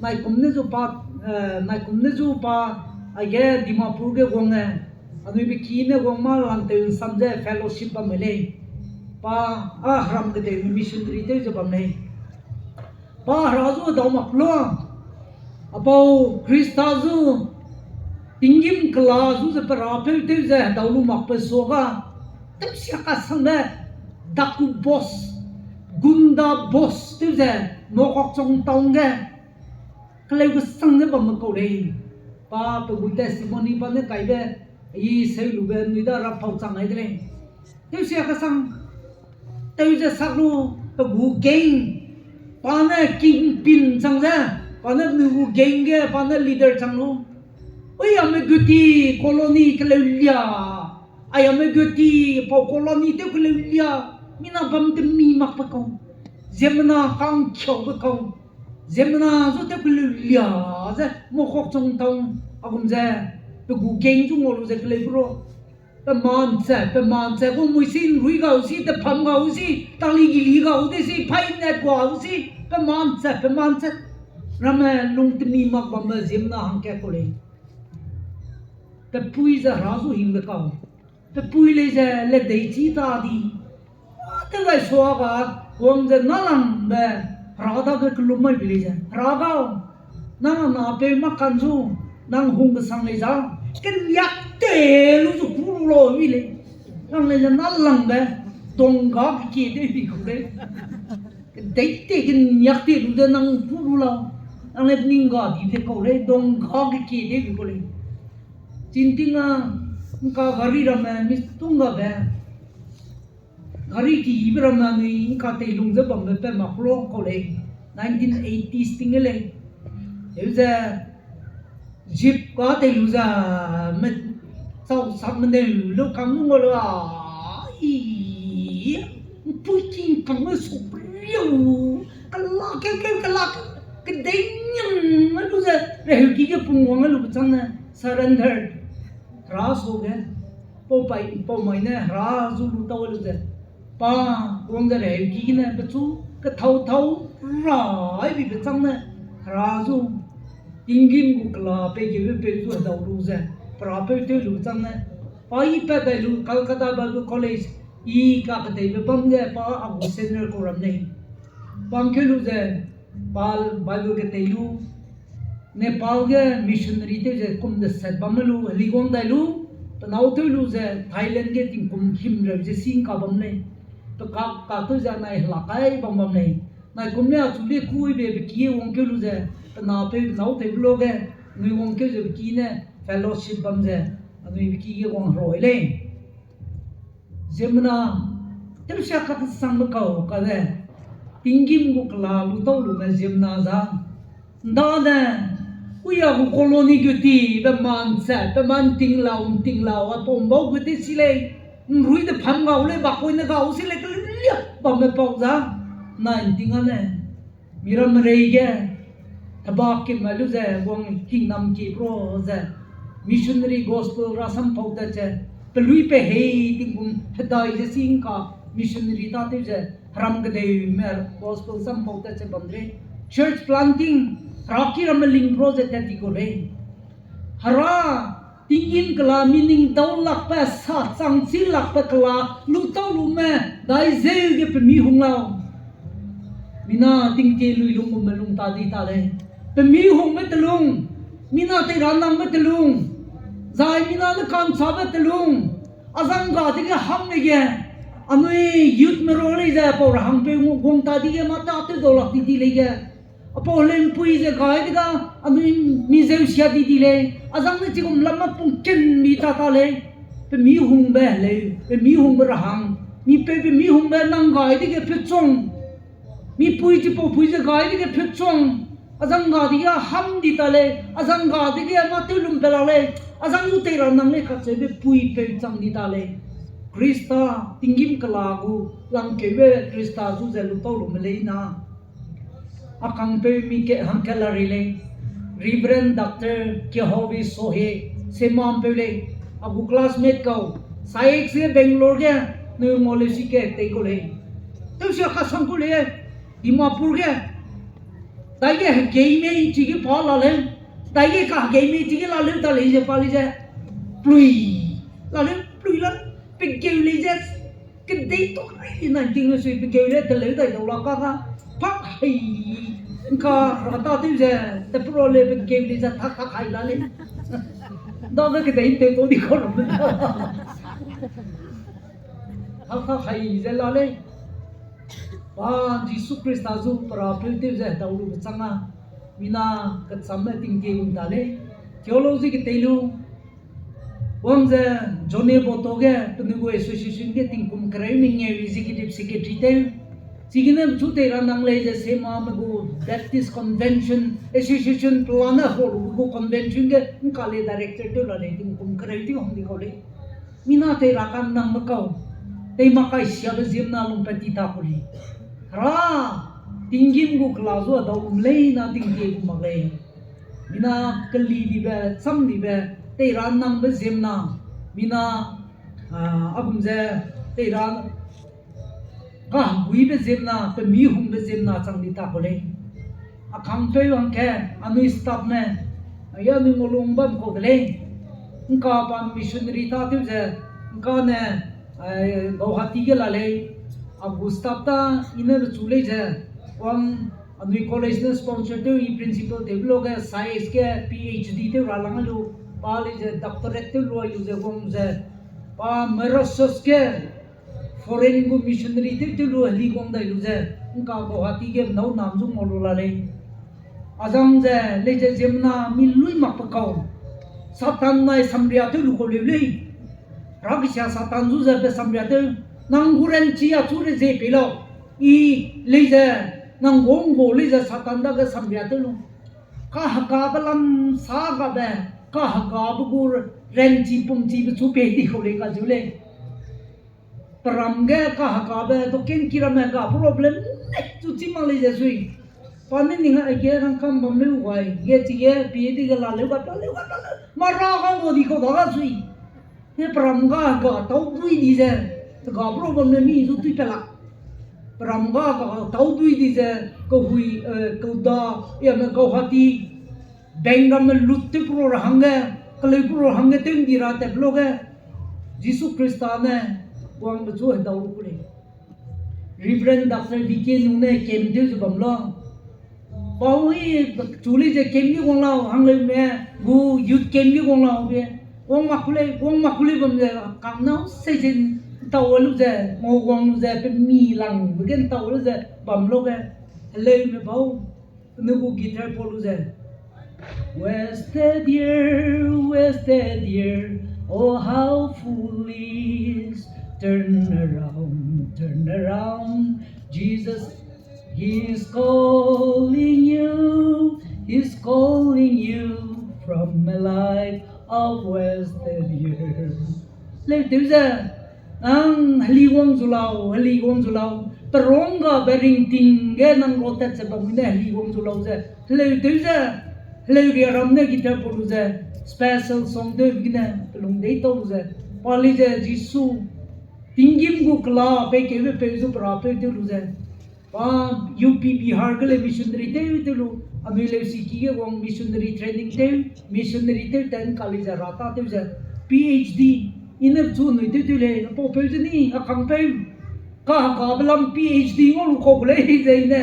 Naikum ne zu pa, eh, naikum ne zu pa, aige Dimapur ge guang ne, anui be ki ne guang ma langtew ’nsam ze fellowship bam lei. Pa, a heram kedei missionary tew ze bam lei. Pa Hera zu hedau mak la, apau Khrista zu, tinggîm kela zu ze pe rapeu tew ze hedau lu makbe suaga, tewsia kasangbe, daku boss, gunda boss tew ze, Mokokchung town ge, keleu kesang ze bamme kau lei. Pa pe gu testimony pa ne kaibe, i seu lube nui da ra pau chang ai de lei. Tewsia kasang, tew ze sak lu, pe gu gang, pa ne kingpin chang ze, pa ne nui gu gang ge, pa ne leader chang lu. Ui, ame guti colony keleu lia, ai ame guti pau colony tew keleu lia, mina bam temi makbe kau, ziemmena kangkiaube kau, ziemmena zu tew keleu lia ze, Mokokchung town, a gum ze, pe gu gang zu ngau lu ze keleu gu ro. Pe manche, pe manche gu mui si, nrui gau si, tepham gau si, tangli gili gau de si, paine gua si, pe manche, pe manche. Ramme lung temi mak bambe ziemmena hangkat kau lei. Pe pui ze hera zu hingbe kau. Pe pui lei ze ledei chi ta di. Te zai sua ga, wang ze nalangbe, hera dage kelum mai bi lei ze. Hera gau, nang a napeu mak kan zu, nang hung kesang lei za. Keniak te lu zu ku lu lau bi lei. Nang lei ze nalangbe, dongga kekie de bi kau lei. Kedei te keniak te lu ze nang ku lu lau. Nang lei ning ga di de kau lei, dongga kekie de bi kau lei. Chinting a, ngka gari ramme, mi tung gabe. Gari kibe ramme anui ngka teilung ze bambe pe mak lo kau lei, nineteen eighties ting e lei. Eu ze jeep ka tei lu ze, me, chau sak me neu lu kang lu ngau lu a, i, mpui king kang me su priu, kela keu keu kela, kedei niang me lu ze, reheuki ge pungwang lu bechang ne, surrender. Hera su ge, pau pai, pau mai ne, hera zu lu tau lu ze, pa, wang ze reheuki gene, pechu, kethau thau, rai bi bechang ne, hera zu, tinggîm gu kela pei ge peu zu hedau lu ze, perapeu tew lu bechang ne, pa i pat dai lu Calcutta Bible College, i kakedeibe bam ge pa a gu senior kau ram lei. Bam keu lu ze, pa Bible ketei lu, Nepal ge missionary tew ze kum deset bam lu, heliguang dai lu, penâu tew lu ze Thailand ge tingkum himreu ze sing ka bam lei. Pe kak kak tew ze anai hela kai bam bam lei. Nai kum ne achu le kuibe pe ki wangkeu lu ze, pe napeu penâu tewbe lu ge, anui wangkeu ze pe ki ne fellowship bam ze, anui pe ki ge wang herui lei. Ziemmena, tewsia kakesangbe kau kade, tinggîm gu kela lu tau lume ziemmena za. Ndane, uya gu colony gu ti, pe manse, pe man ting lau, nting lau, a pau mbau gu te si lei, nrui de pham gau lei, bakui ne gau si lei, kelia, bamme pau za, nai nting a ne. Miramme rei ge, teba kemai lu ze, wang kingnam ki pro ze, missionary gospel rasam pau tat ze, pelui pe hei tingkum hedai ze singka missionary tâtew ze, heram kedeume gospel sam pau tat ze bam de lei. Church planting, heraki ramme ling pro ze tat di kau lei. Hera, tinggîm kela, mi ning dau lakbe, sa chang chi lakbe kela, lu tau lume, dai zeu ge pe mi hung lau. Mina tingtie lui lung gume lung ta di ta lei. Pe mi hungbe telung, mina tei ra nangbe telung, zai mina ne ka'nchabe telung, azang ga dege ham lei ge, anui youthme ro lei ze pau ra hangpeu ngu guang ta di ge mâ tâtew dau lak di di lei ge. Apau heleu mpui ze gai dega, anui mi zeu sia di di lei, azang ne chigum lam mâ pungken mi ta ta lei, pe mi hungbe heleu, pe mi hungbe ra hang, mi peu pe mi hungbe nang gai dege pechung, mipui chipaupui ze gai dege pechung, azang ga dege ham di ta lei, azang ga dege mâ tew lum pe la lei, azang zu tei ra nang lei kacheube puipeu chang di ta lei. Khrista, tinggîm kela gu, langkeube Khrista zu ze lu tau lume leina. A kangpeu mi ke hangkat la rei lei, Reverend Doctor Kehovi Sohe, Semampeu lei, a gu classmate kau, Saik se Bangalore ge, nui ngau leu si ke tei kau lei. Tewsia kasang kau lei, Dimapur ge, daige hegei mei chige pa la lei, daige ka hegei mei chige la leu ta lei ze pa lei ze, plui, la leu plui la, pe geu lei ze, kedei tu rei di nai ting le sui pe geu le teleu dai dau la ka ga, pak hei, ngka ra tâtew ze, te pro le pe geu lei ze tak tak hai la lei. Dage kedei tew tau di kau lu me. Hangka hai ze la lei. Pa Jisu Khrista zu perapeu tew ze hedau lube chang a, mina kechamme tingtie gum ta lei. Theology ketei lu, wang ze Johnny Boto ge penui gu association ge tingkum kereu mengeu executive secretary tew. Chigene chu tei ra nang lei ze Semame gu Baptist Convention Association plan ne hau lu gu convention ge ngka lei director tew la lei tingkum kereu tew hang di kau lei. Mina tei ra kanangme kau, tei mak kai siabe ziemna lungpat ti ta ku lei. Hera, tinggîm gu kela zu a dau um leina tingtie gu mak lei. Mina keli dibe, cham dibe, tei ra nangbe ziemna, mina, a, a gum ze, tei ra kaheguibe ziemna, pemihungbe ziemna chang di ta ku lei. A kangpeu hangke, anui staff ne, a ya anui ngulung bam kau de lei. Ngka pa missionary tâtew ze, ngka ne, eh, Guwahati ge la lei, a gu staff ta, i ne rechu lei ze, wang anui college ne sponsor tew, i principal tewbe luge, science ge PhD tew ra lang lu, pa lei ze doctorate tew lu lu ze wang ze, pa Mauritius ge, foreign gu missionary tew tew lu heli guang dai lu ze, ngka Guwahati ge nâu nam zu ngau lu la lei. Azang ze, lei ze ziemmena mi lui makbe kau. Satan nai samria tew lu kau leu lei. Hera kesia Satan zu ze pe samria tew. Nang gu ranchi achu rezie pei lau. I lei ze, nang gu nggu lei ze Satan dage samria tew lu. Kahekabe lam sa gabe, kahekabe gu ranchi pumchibe chu pei di kau lei kacheu lei. Peram ge kahekabe, doken ki ramme ga problem ne chu chi mak lei ze sui. Pa ne ning aige rangkam bam leu gai, ge chige, pie di ge la leu ga, la leu ga, la leu. Mara ga ngau di kau da ga sui. Ne peram ga, ga tau dui di ze, ga problem ne mi zu tui pe la. Peram ga, ga tau dui di ze, kehui, eh, keuda, yame Guwahati, bank ramme lut tew pru ra hangge, keleu pru ra hangge tew ndi ra tat luge, Jisu Khrista ne wangbe chu hedau lu ku lei. Reverend Doctor D K Nung ne camp tew ze bam la. Pau i chu lei ze camp ge wang lau, hangleume gu youth camp ge wang lau be. Wang mak ku lei, wang mak ku lei bam ze, kangnau sei ze ntau lu ze, ngau wang lu ze, pe mi langbe ge ntau lu ze bam luge, heleume bau, penui gu guitar pau lu ze, Wasted year, wasted year, oh how foolish. Turn around, turn around, Jesus, He is calling you, He is calling you from a life of wasted years. Leu tew ze, nang heli wang zu lau, heli wang zu lau, perong gabe ringting ge nang rotat ze bam ne heli wang zu lau ze, heleu tew ze, heleu ria ram ne guitar pau lu ze, special song tewbe gene pelung deitau lu ze, pa lei ze Jisu, tinggîm gu kela peikeube peu zu perapeu tew lu ze, pa U P Bihar ge lei missionary tew tew lu, anui leu siki ge wang missionary training tew, missionary tew ten ka lei ze ra tâtew ze, PhD, i ne chu anui tew tew lei, paupeu ze ni, a kangpeu, kahekabe lam PhD ngau lu kau gu lei ze i ne,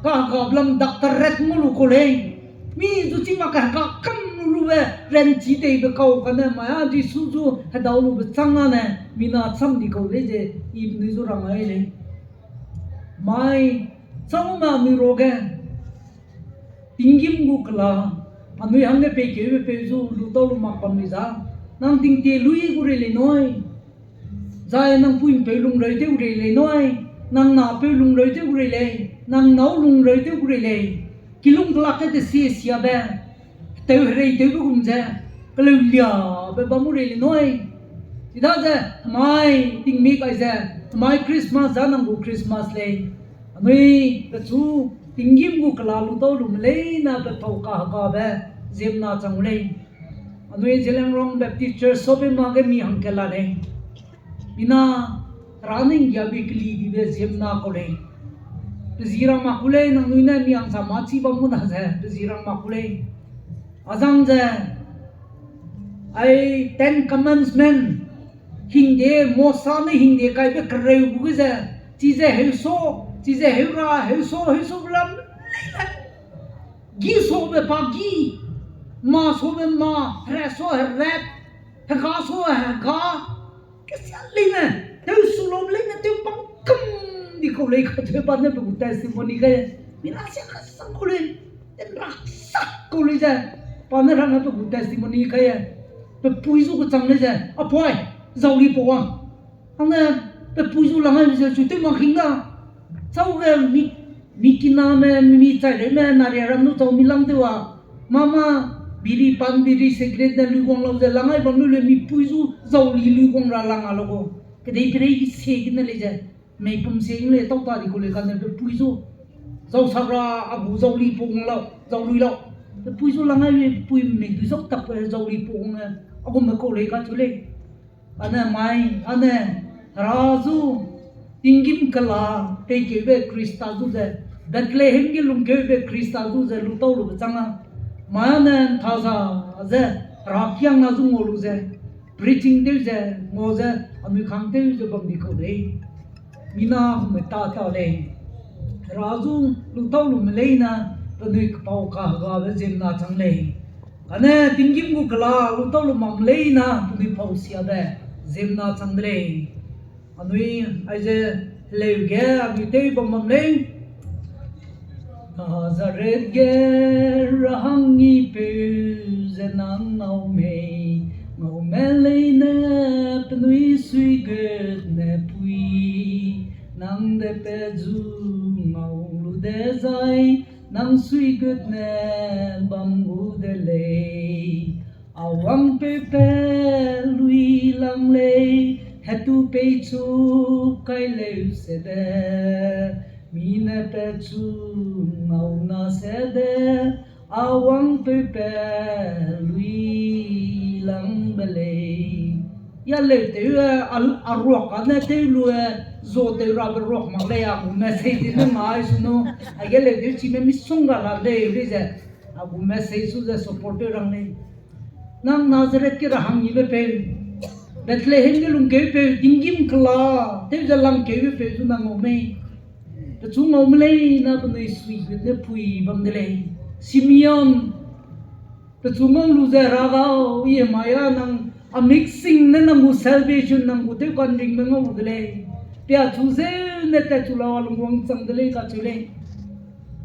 kahekabe lam doctorate ngau lu kau lei. Mi zu chi mak kaheka kam lu lube, ranchi teibe kau kane mai a Jisu zu hedau lube chang ane, mina cham di kau lei ze, i penui zu rang ai lei. Mai, chaume anui ruage, tinggîm gu kela, anui hangge peikeube peu zu lutau lu mak bam lei za, nang tingtie lui gu rei lei nui. Zai nang pui'mpeu lungreu tew rei lei nui, nang napeu lungreu tew rei lei, nang nâu lungreu tew rei lei, kilung kelak ge desie siabe, tew herei tewbe gum ze, keleu liabe bam gu rei lei nui. Chidaze, hemai tingmik aize, hemai Christmas za nang gu Christmas lei. Anui pechu, tinggîm gu kela lutau lume leine pe pau kahekabe, ziemmena chang gu lei. Anui Zeliangrong Baptist Church Sobei ma ge mi hangkat la lei. Mina, Hera ne nggiabe keli dibe ziemmena kau lei. Pe zi rang mak ku lei, nangnui ne mi hangsa mâ chi bam gu na ze, pe zi rang mak ku lei. Azang ze, ai Ten Commandment, hingde, Mosa ne hingde kaibe kereu gu ge ze, chize heuso, chize heura, heuso, heuso lam leine. Gi sobe pa gi, ma sobe ma, hera so hera, hega so hega, kesia leine, tew su lom leine, tew pang kam di kau lei kacheube ne pe gu testimony ge, mina sia kasang kau lei, tenra sak kau lei ze, Pa ne ramme pe gu testimony kai e. Pe pui zu kechang lei ze, apoi, zau li pau wang. Anne, pe pui zu lang ai ze chu tew mak hing da. Chau ge mi, mi kiname, mi chai rei me, naria ram nu chau mi lang tew a. Mama, biri pan, biri cigarette ne luiguang lau ze lang ai bam lu le mi pui zu zau li luiguang ra lang a lau gu. Kedei perei se gene lei ze. Mei pum se le tau ta di ku le kane pe pui zu. Zau sak ra a gu zau li pau wang lau, zau lui lau. Pe pui zu lang ai le pui mei dui zau tak pe zau li pau wang e. A gu me kau lei kacheu lei. Ane mai, ane, Hera zu, tinggîm kela, peikeube Khrista zu ze, Bethlehem ge lungkeube Khrista zu ze lu tau lube chang a. Mai ane ntha za ze, Hera kiang na zu ngau lu ze, preaching tew ze, ngau ze, anui kang tew ze bam di kau lei. Mina hume ta ta lei. Hera zu lu tau lume leine, penui kepau kahegabe ziemmena chang lei. Kane tinggîm gu kela lu tau lu mak leine, penui pau siabe ziemmena chang de lei. Anui, aize, heleu ge, anui tew bam bam lei. Nazareth ge rahang ngipeu ze nang ngau mei, ngaume leine penui suigutne pui, nang de pe zu ngau lu dezai, nang suigutne bam gu de lei. A wangpeu pe lui lang lei, hetu peichu kai leu sebe, mi ne pechu ngau na sede, a wangpeu pe lui lang be lei. Ya leu tew, a, a ruak a ne tew lu, zo tew rabe ruak mak lei, a gu message ne ngai su nu, aige leu tew chime misongga la lei, lei ze, a gu message su ze support tew rang lei. Nang Nazareth ge rahang yibe peu, Bethlehem ge lungkeupeu, tinggîm kela, tew ze langkeube peu zu nang ngau mei. Pechu ngaume leine penui suigutne pui bam de lei. Simeon, pechu ngau lu ze Hera gau, i mai a nang, a mik sing ne nang gu salvation nang gu tew kanringbe ngau lu de lei. Pia chu zeu ne tat chu lau a lungwang chang de lei kacheu lei.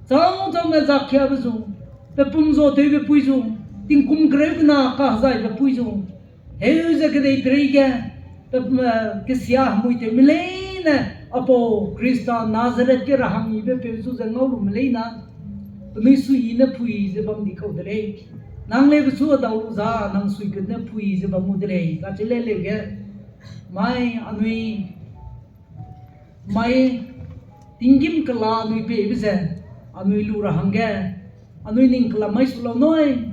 Chau chaume Zakiabe zu, pe pum zuatewbe pui zu, tingkum kereu kena kahezaibe pui zu, heu ze kedei perei ge, pe, eh, kesia hemuitewme leine, apau Khrista Nazareth ge rahang yibe peu zu ze ngau lume leine, penui suiyi ne pui ze bam di kau de lei. Nang lei pechu a dau lu za, nang suigutne pui ze bam mu de lei, kacheu lei leu ge. Mai anui, mai tinggîm kela anui peibe ze, anui lu ra hangge, anui ning kela mai su lau nui.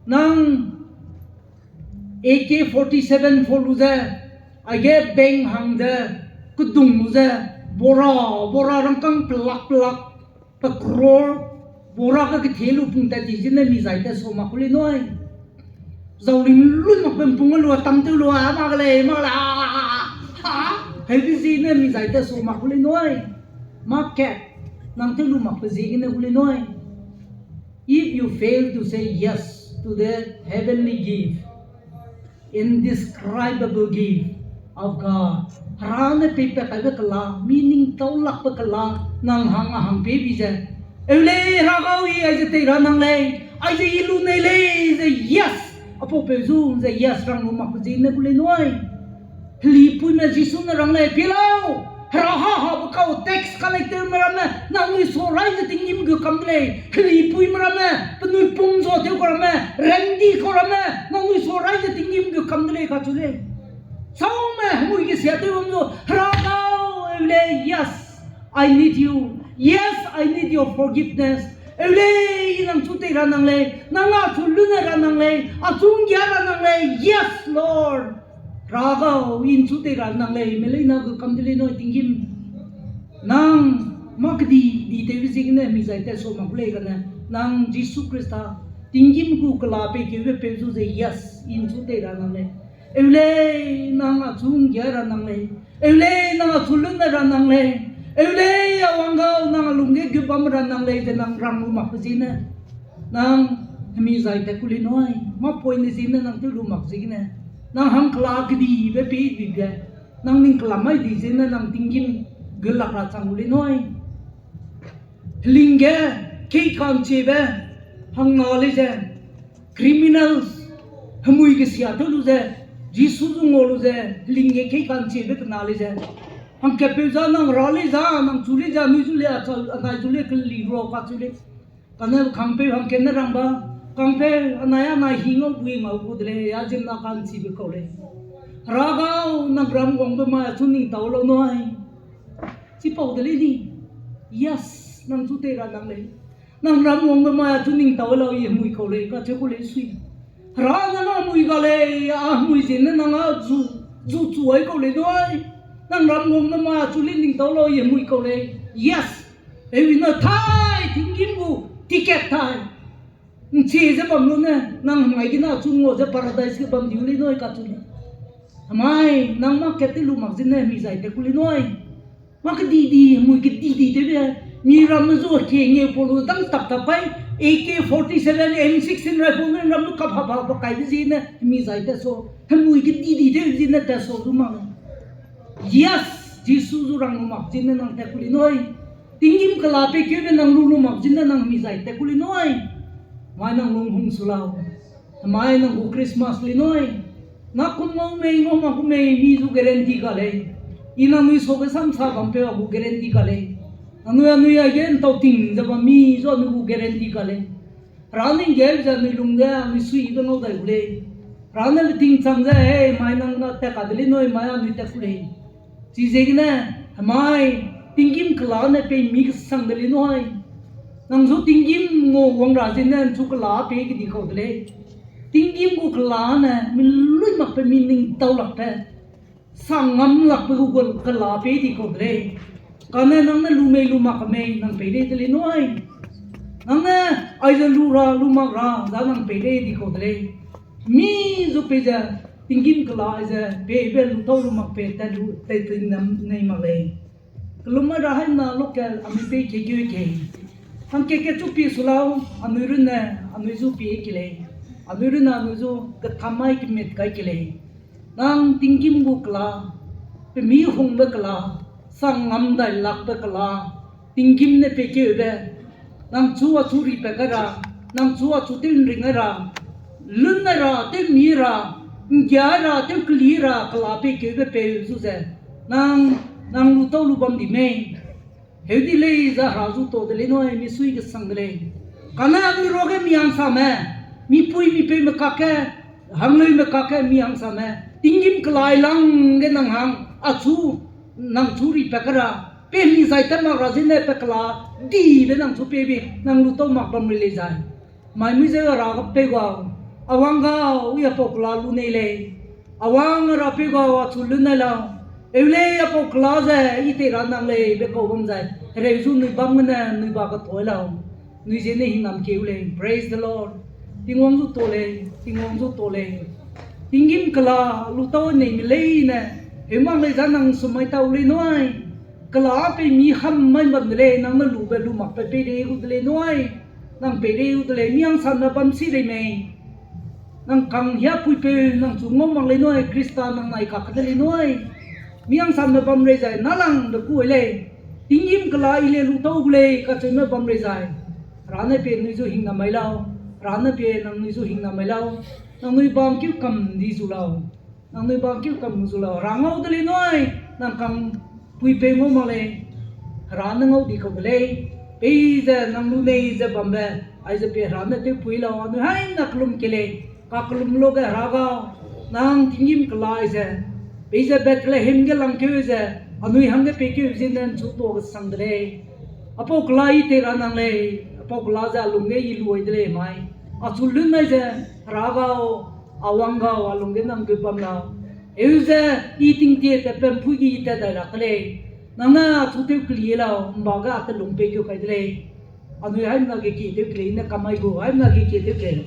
Nang A K forty-seven pau lu ze, aige beng hang ze, kedung lu ze, bora, bora rangkâng pelak pelak, pe crore, bora ge kethie lu pung tat di zene mi zai tat sa mak ku lei nui. Zau ling lui mak pe mpung lu a tam tew lu a, mak lei, mak lei, a, a, a, a, hei di zene mi zai tat sa mak ku lei nui. Mak ke, nang tew lu mak pe ziegene gu lei nui. If you fail to say yes to the heavenly gift, indescribable gift of God, Hera ne peipat kaibe kela, mi ning taulakbe kela, nang hang a hang pei bi ze, eu lei, Hera gau, i aize tei ra nang lei, aize i lu nei lei ze yes, apaupeu zu ze yes rang lu makbe ziegene gu lei nui. Helipuime Jisu ne rang lei, pie lau, Hera ha habe kau tax collectorme ramme nangnui sa rai ze tinggîm gu kam de lei. Helipuime ramme, penui pum zuatew kau ramme, rendi kau ramme nangnui sa rai ze tinggîm gu kam de lei kacheu lei. Saume hemui ge sia tew bam zu, Hera gau, eu lei, yes, I need you. Yes, I need your forgiveness. Eu lei, i nang chu tei ra nang lei, nang achu lune ra nang lei, achu nggia ra nang lei. Yes, Lord. Hera gau, i nchu tei ra nang lei, me leine gu kam de lei nui tinggîm. Nang mâ kedi di tewbe ziegene mi zai tat sa mak ku lei kane, nang Jisu Khrista tinggîm gu kela peikeube peu zu ze yes, i nchu tei ra nang lei. Eu lei, nang achu nggia ra nang lei. Eu lei, nang achu lune ra nang lei. Eu lei, a wang gau, nang a lungge gu bam ra nang lei ze nang rang lu makbe ziegene, nang hemi zai tat ku lei nui. Mâ poine ziegene nang tew lu mak ziegene, nang hang kela kedibe pei dibe, nang ning kela mai di ziegene nang tinggîm gu lak ra chang gu lei nui. Heling ge, kei ka'nchibe, hangna lei ze, Criminals, hemui kesia tew lu ze, Jisu zu ngau lu ze, ling ge kei ka'nchibe kena lei ze. Hangkatpeu za nang ra lei za, nang chu lei za, nui zu lei, a chau, anai zu lei, keli rua kacheu lei. Kane kangpeu hangkat ne rang ba, kangpeu, anai anai hi ngau bui ngau gu de lei, a ziemmena ka'nchibe kau lei. Hera gau, nang ram wangbe mai achu ning tau lau nui. Chipau de lei ni. Yes, nang chu tei ra nang lei. Nang ram wangbe mai achu ning tau lau, i hemui kau lei, kacheu ku lei sui. Hera nang a hemui ga lei, a hemui ziene nang a zu, zu chu ai kau lei nui. Nang ram wangbe mai achu lei ning tau lau, i hemui kau lei. Yes. Ewi na thai, tinggîm gu ticket thai. Nchi ze bam lu ne, nang hemai gene achu ngau ze paradise ge bam diu lei nui kacheu lei. Hemai, nang mâ kat te lu mak zene hemi zai tat ku lei nui. Mâ kedidi, hemui kedidi tewbe, mi ramme zu kie ngeu pau lu dang tap tap kai, A K forty-seven, M sixteen rifle ne ram lu kap hap hap kaibe ziene hemi zai tat sa, hemui kedidi tewbe ziene tat sa zu mak lei. Yes, Jisu zu rang lu mak ziene nang tat ku lei nui. Tinggîm kela pei keube nang lu lu mak ziene nang hemi zai tat ku lei nui. Mai nang lung hung su lau. Mai nang gu Christmas lei nui. Na kum ngau mei, ngau mak gu mei, mi zu guarantee ga lei. I nangnui sa ge samsa bampeu a gu guarantee ga lei. Nangnui anui aige ntau ting ze bam mi zu anui gu guarantee ga lei. Hera ning ge ze anui lung ge anui suibe ngau dai gu lei. Hera ne beting chang ze, hei, mai nang na tat ka de lei nui, mai anui tat ku lei. Chiziegene, hemai, tinggîm kela ne pei mi kesang de lei nui. Nang zu tinggîm ngau wang ra ziene nchu kela pei kedi kau de lei. Tinggîm gu kela ne, mi lui makbe mi ning tau lakbe. Sa ngam lakbe gu gu kela pei di kau de lei. Kane nang ne lu mei lu mak mei nang pei lei de lei nui. Nang ne aize lu ra lu mak ra za nang pei lei di kau de lei. Mi zu pei ze tinggîm kela aize peibe lu tau lu mak pei tat lu tat ting nam nei mak lei. Kelum mai ra haimna local anui pei kekeu kei. Hangkat ke chu pie su lau, anui runne, anui zu pie ke lei. Anui runne anui zu ketham mai kemit kai ke lei. Nang tinggîm gu kela, pemi hungbe kela, sa ngam dai lakbe kela, tinggîm ne pei keube, nang chu achu ripat kai ra, nang chu achu tew nring ai ra, lun ai ra, tew mi ra, nggia ai ra, tew keli ra, kela pei keube peu zu ze, nang, nang lu tau lu bam di mei. Heu di lei ze Hera zu tau de lei nui, mi sui kesang de lei. Kane anui ruage mi hangsame, mipui mipeume kakge, hangleume kakge mi hangsame, tinggîm kelai lang ge nang hang, achu, nang chu ripat kai ra, pe mi zai tat mak ra zene pe kela, dibe nang chu pebe, nang lu tau mak bam rei lei zai. Mai mui ze Hera peu gau, a wang gau, i apau kela lu nei lei. A wang Hera peu gau, achu lun nai lau. Eu lei apau kela ze, i tei ra nang lei, be kau bam zai. Hereu zu nui bam gene, nui ba ketoi lau. Nui ziene hingnam keu lei. Praise the Lord. Tingwang zu tau lei, Tingwang zu tau lei. Tinggîm kela, lu tau nei mi leine. Heu mak lei za nang sumai tau lei nui. Kela pei mi ham mai bam de lei, nang ne lube lu mak pe pei rei gu de lei nui. Nang pei rei gu de lei, mi hangsame bam si rei mei. Nang kang hia puipeu, nang chu ngau mak lei nui, Khrista nang nai kak de lei nui. Mi hangsame bam rei zai, nalangbe ku ai lei. Tinggîm kela i le lu tau gu lei, kacheume bam rei zai. Hera ne pie nui zu hingnam mai lau. Hera ne pie nangnui zu hingnam mai lau. Nangnui bang keu kam di zu lau. Nangnui bang keu kam zu lau. Hera ngau de lei nui, nang kang puipeu ngau mak lei. Hera ne ngau di kau de lei. Peize nang lu nei ze bambe, aize pie Hera ne tewpui lau, anui haimna kelum ke lei. Kakellum luge Hera gau, nang tinggîm kelai ze, peize Bethlehem ge langkeu ze, anui hangge peikeu ziene nchu tuâ kesang de lei. Apau kela i tei ra nang lei, apau kela ze a lungge i luai de lei mai. Achu lun nai ze, Hera gau, a wang gau, a lungge nang gut bam lau. Eu ze, i tingtie tatbe ’mpui ge i tat dai ra ke lei. Nang ne achu tew kelie lau, ’mba ge a telung peikeu kai de lei. Anui haimna ge kie tew ke lei, ne kamai gu haimna ge kie tew ke lei.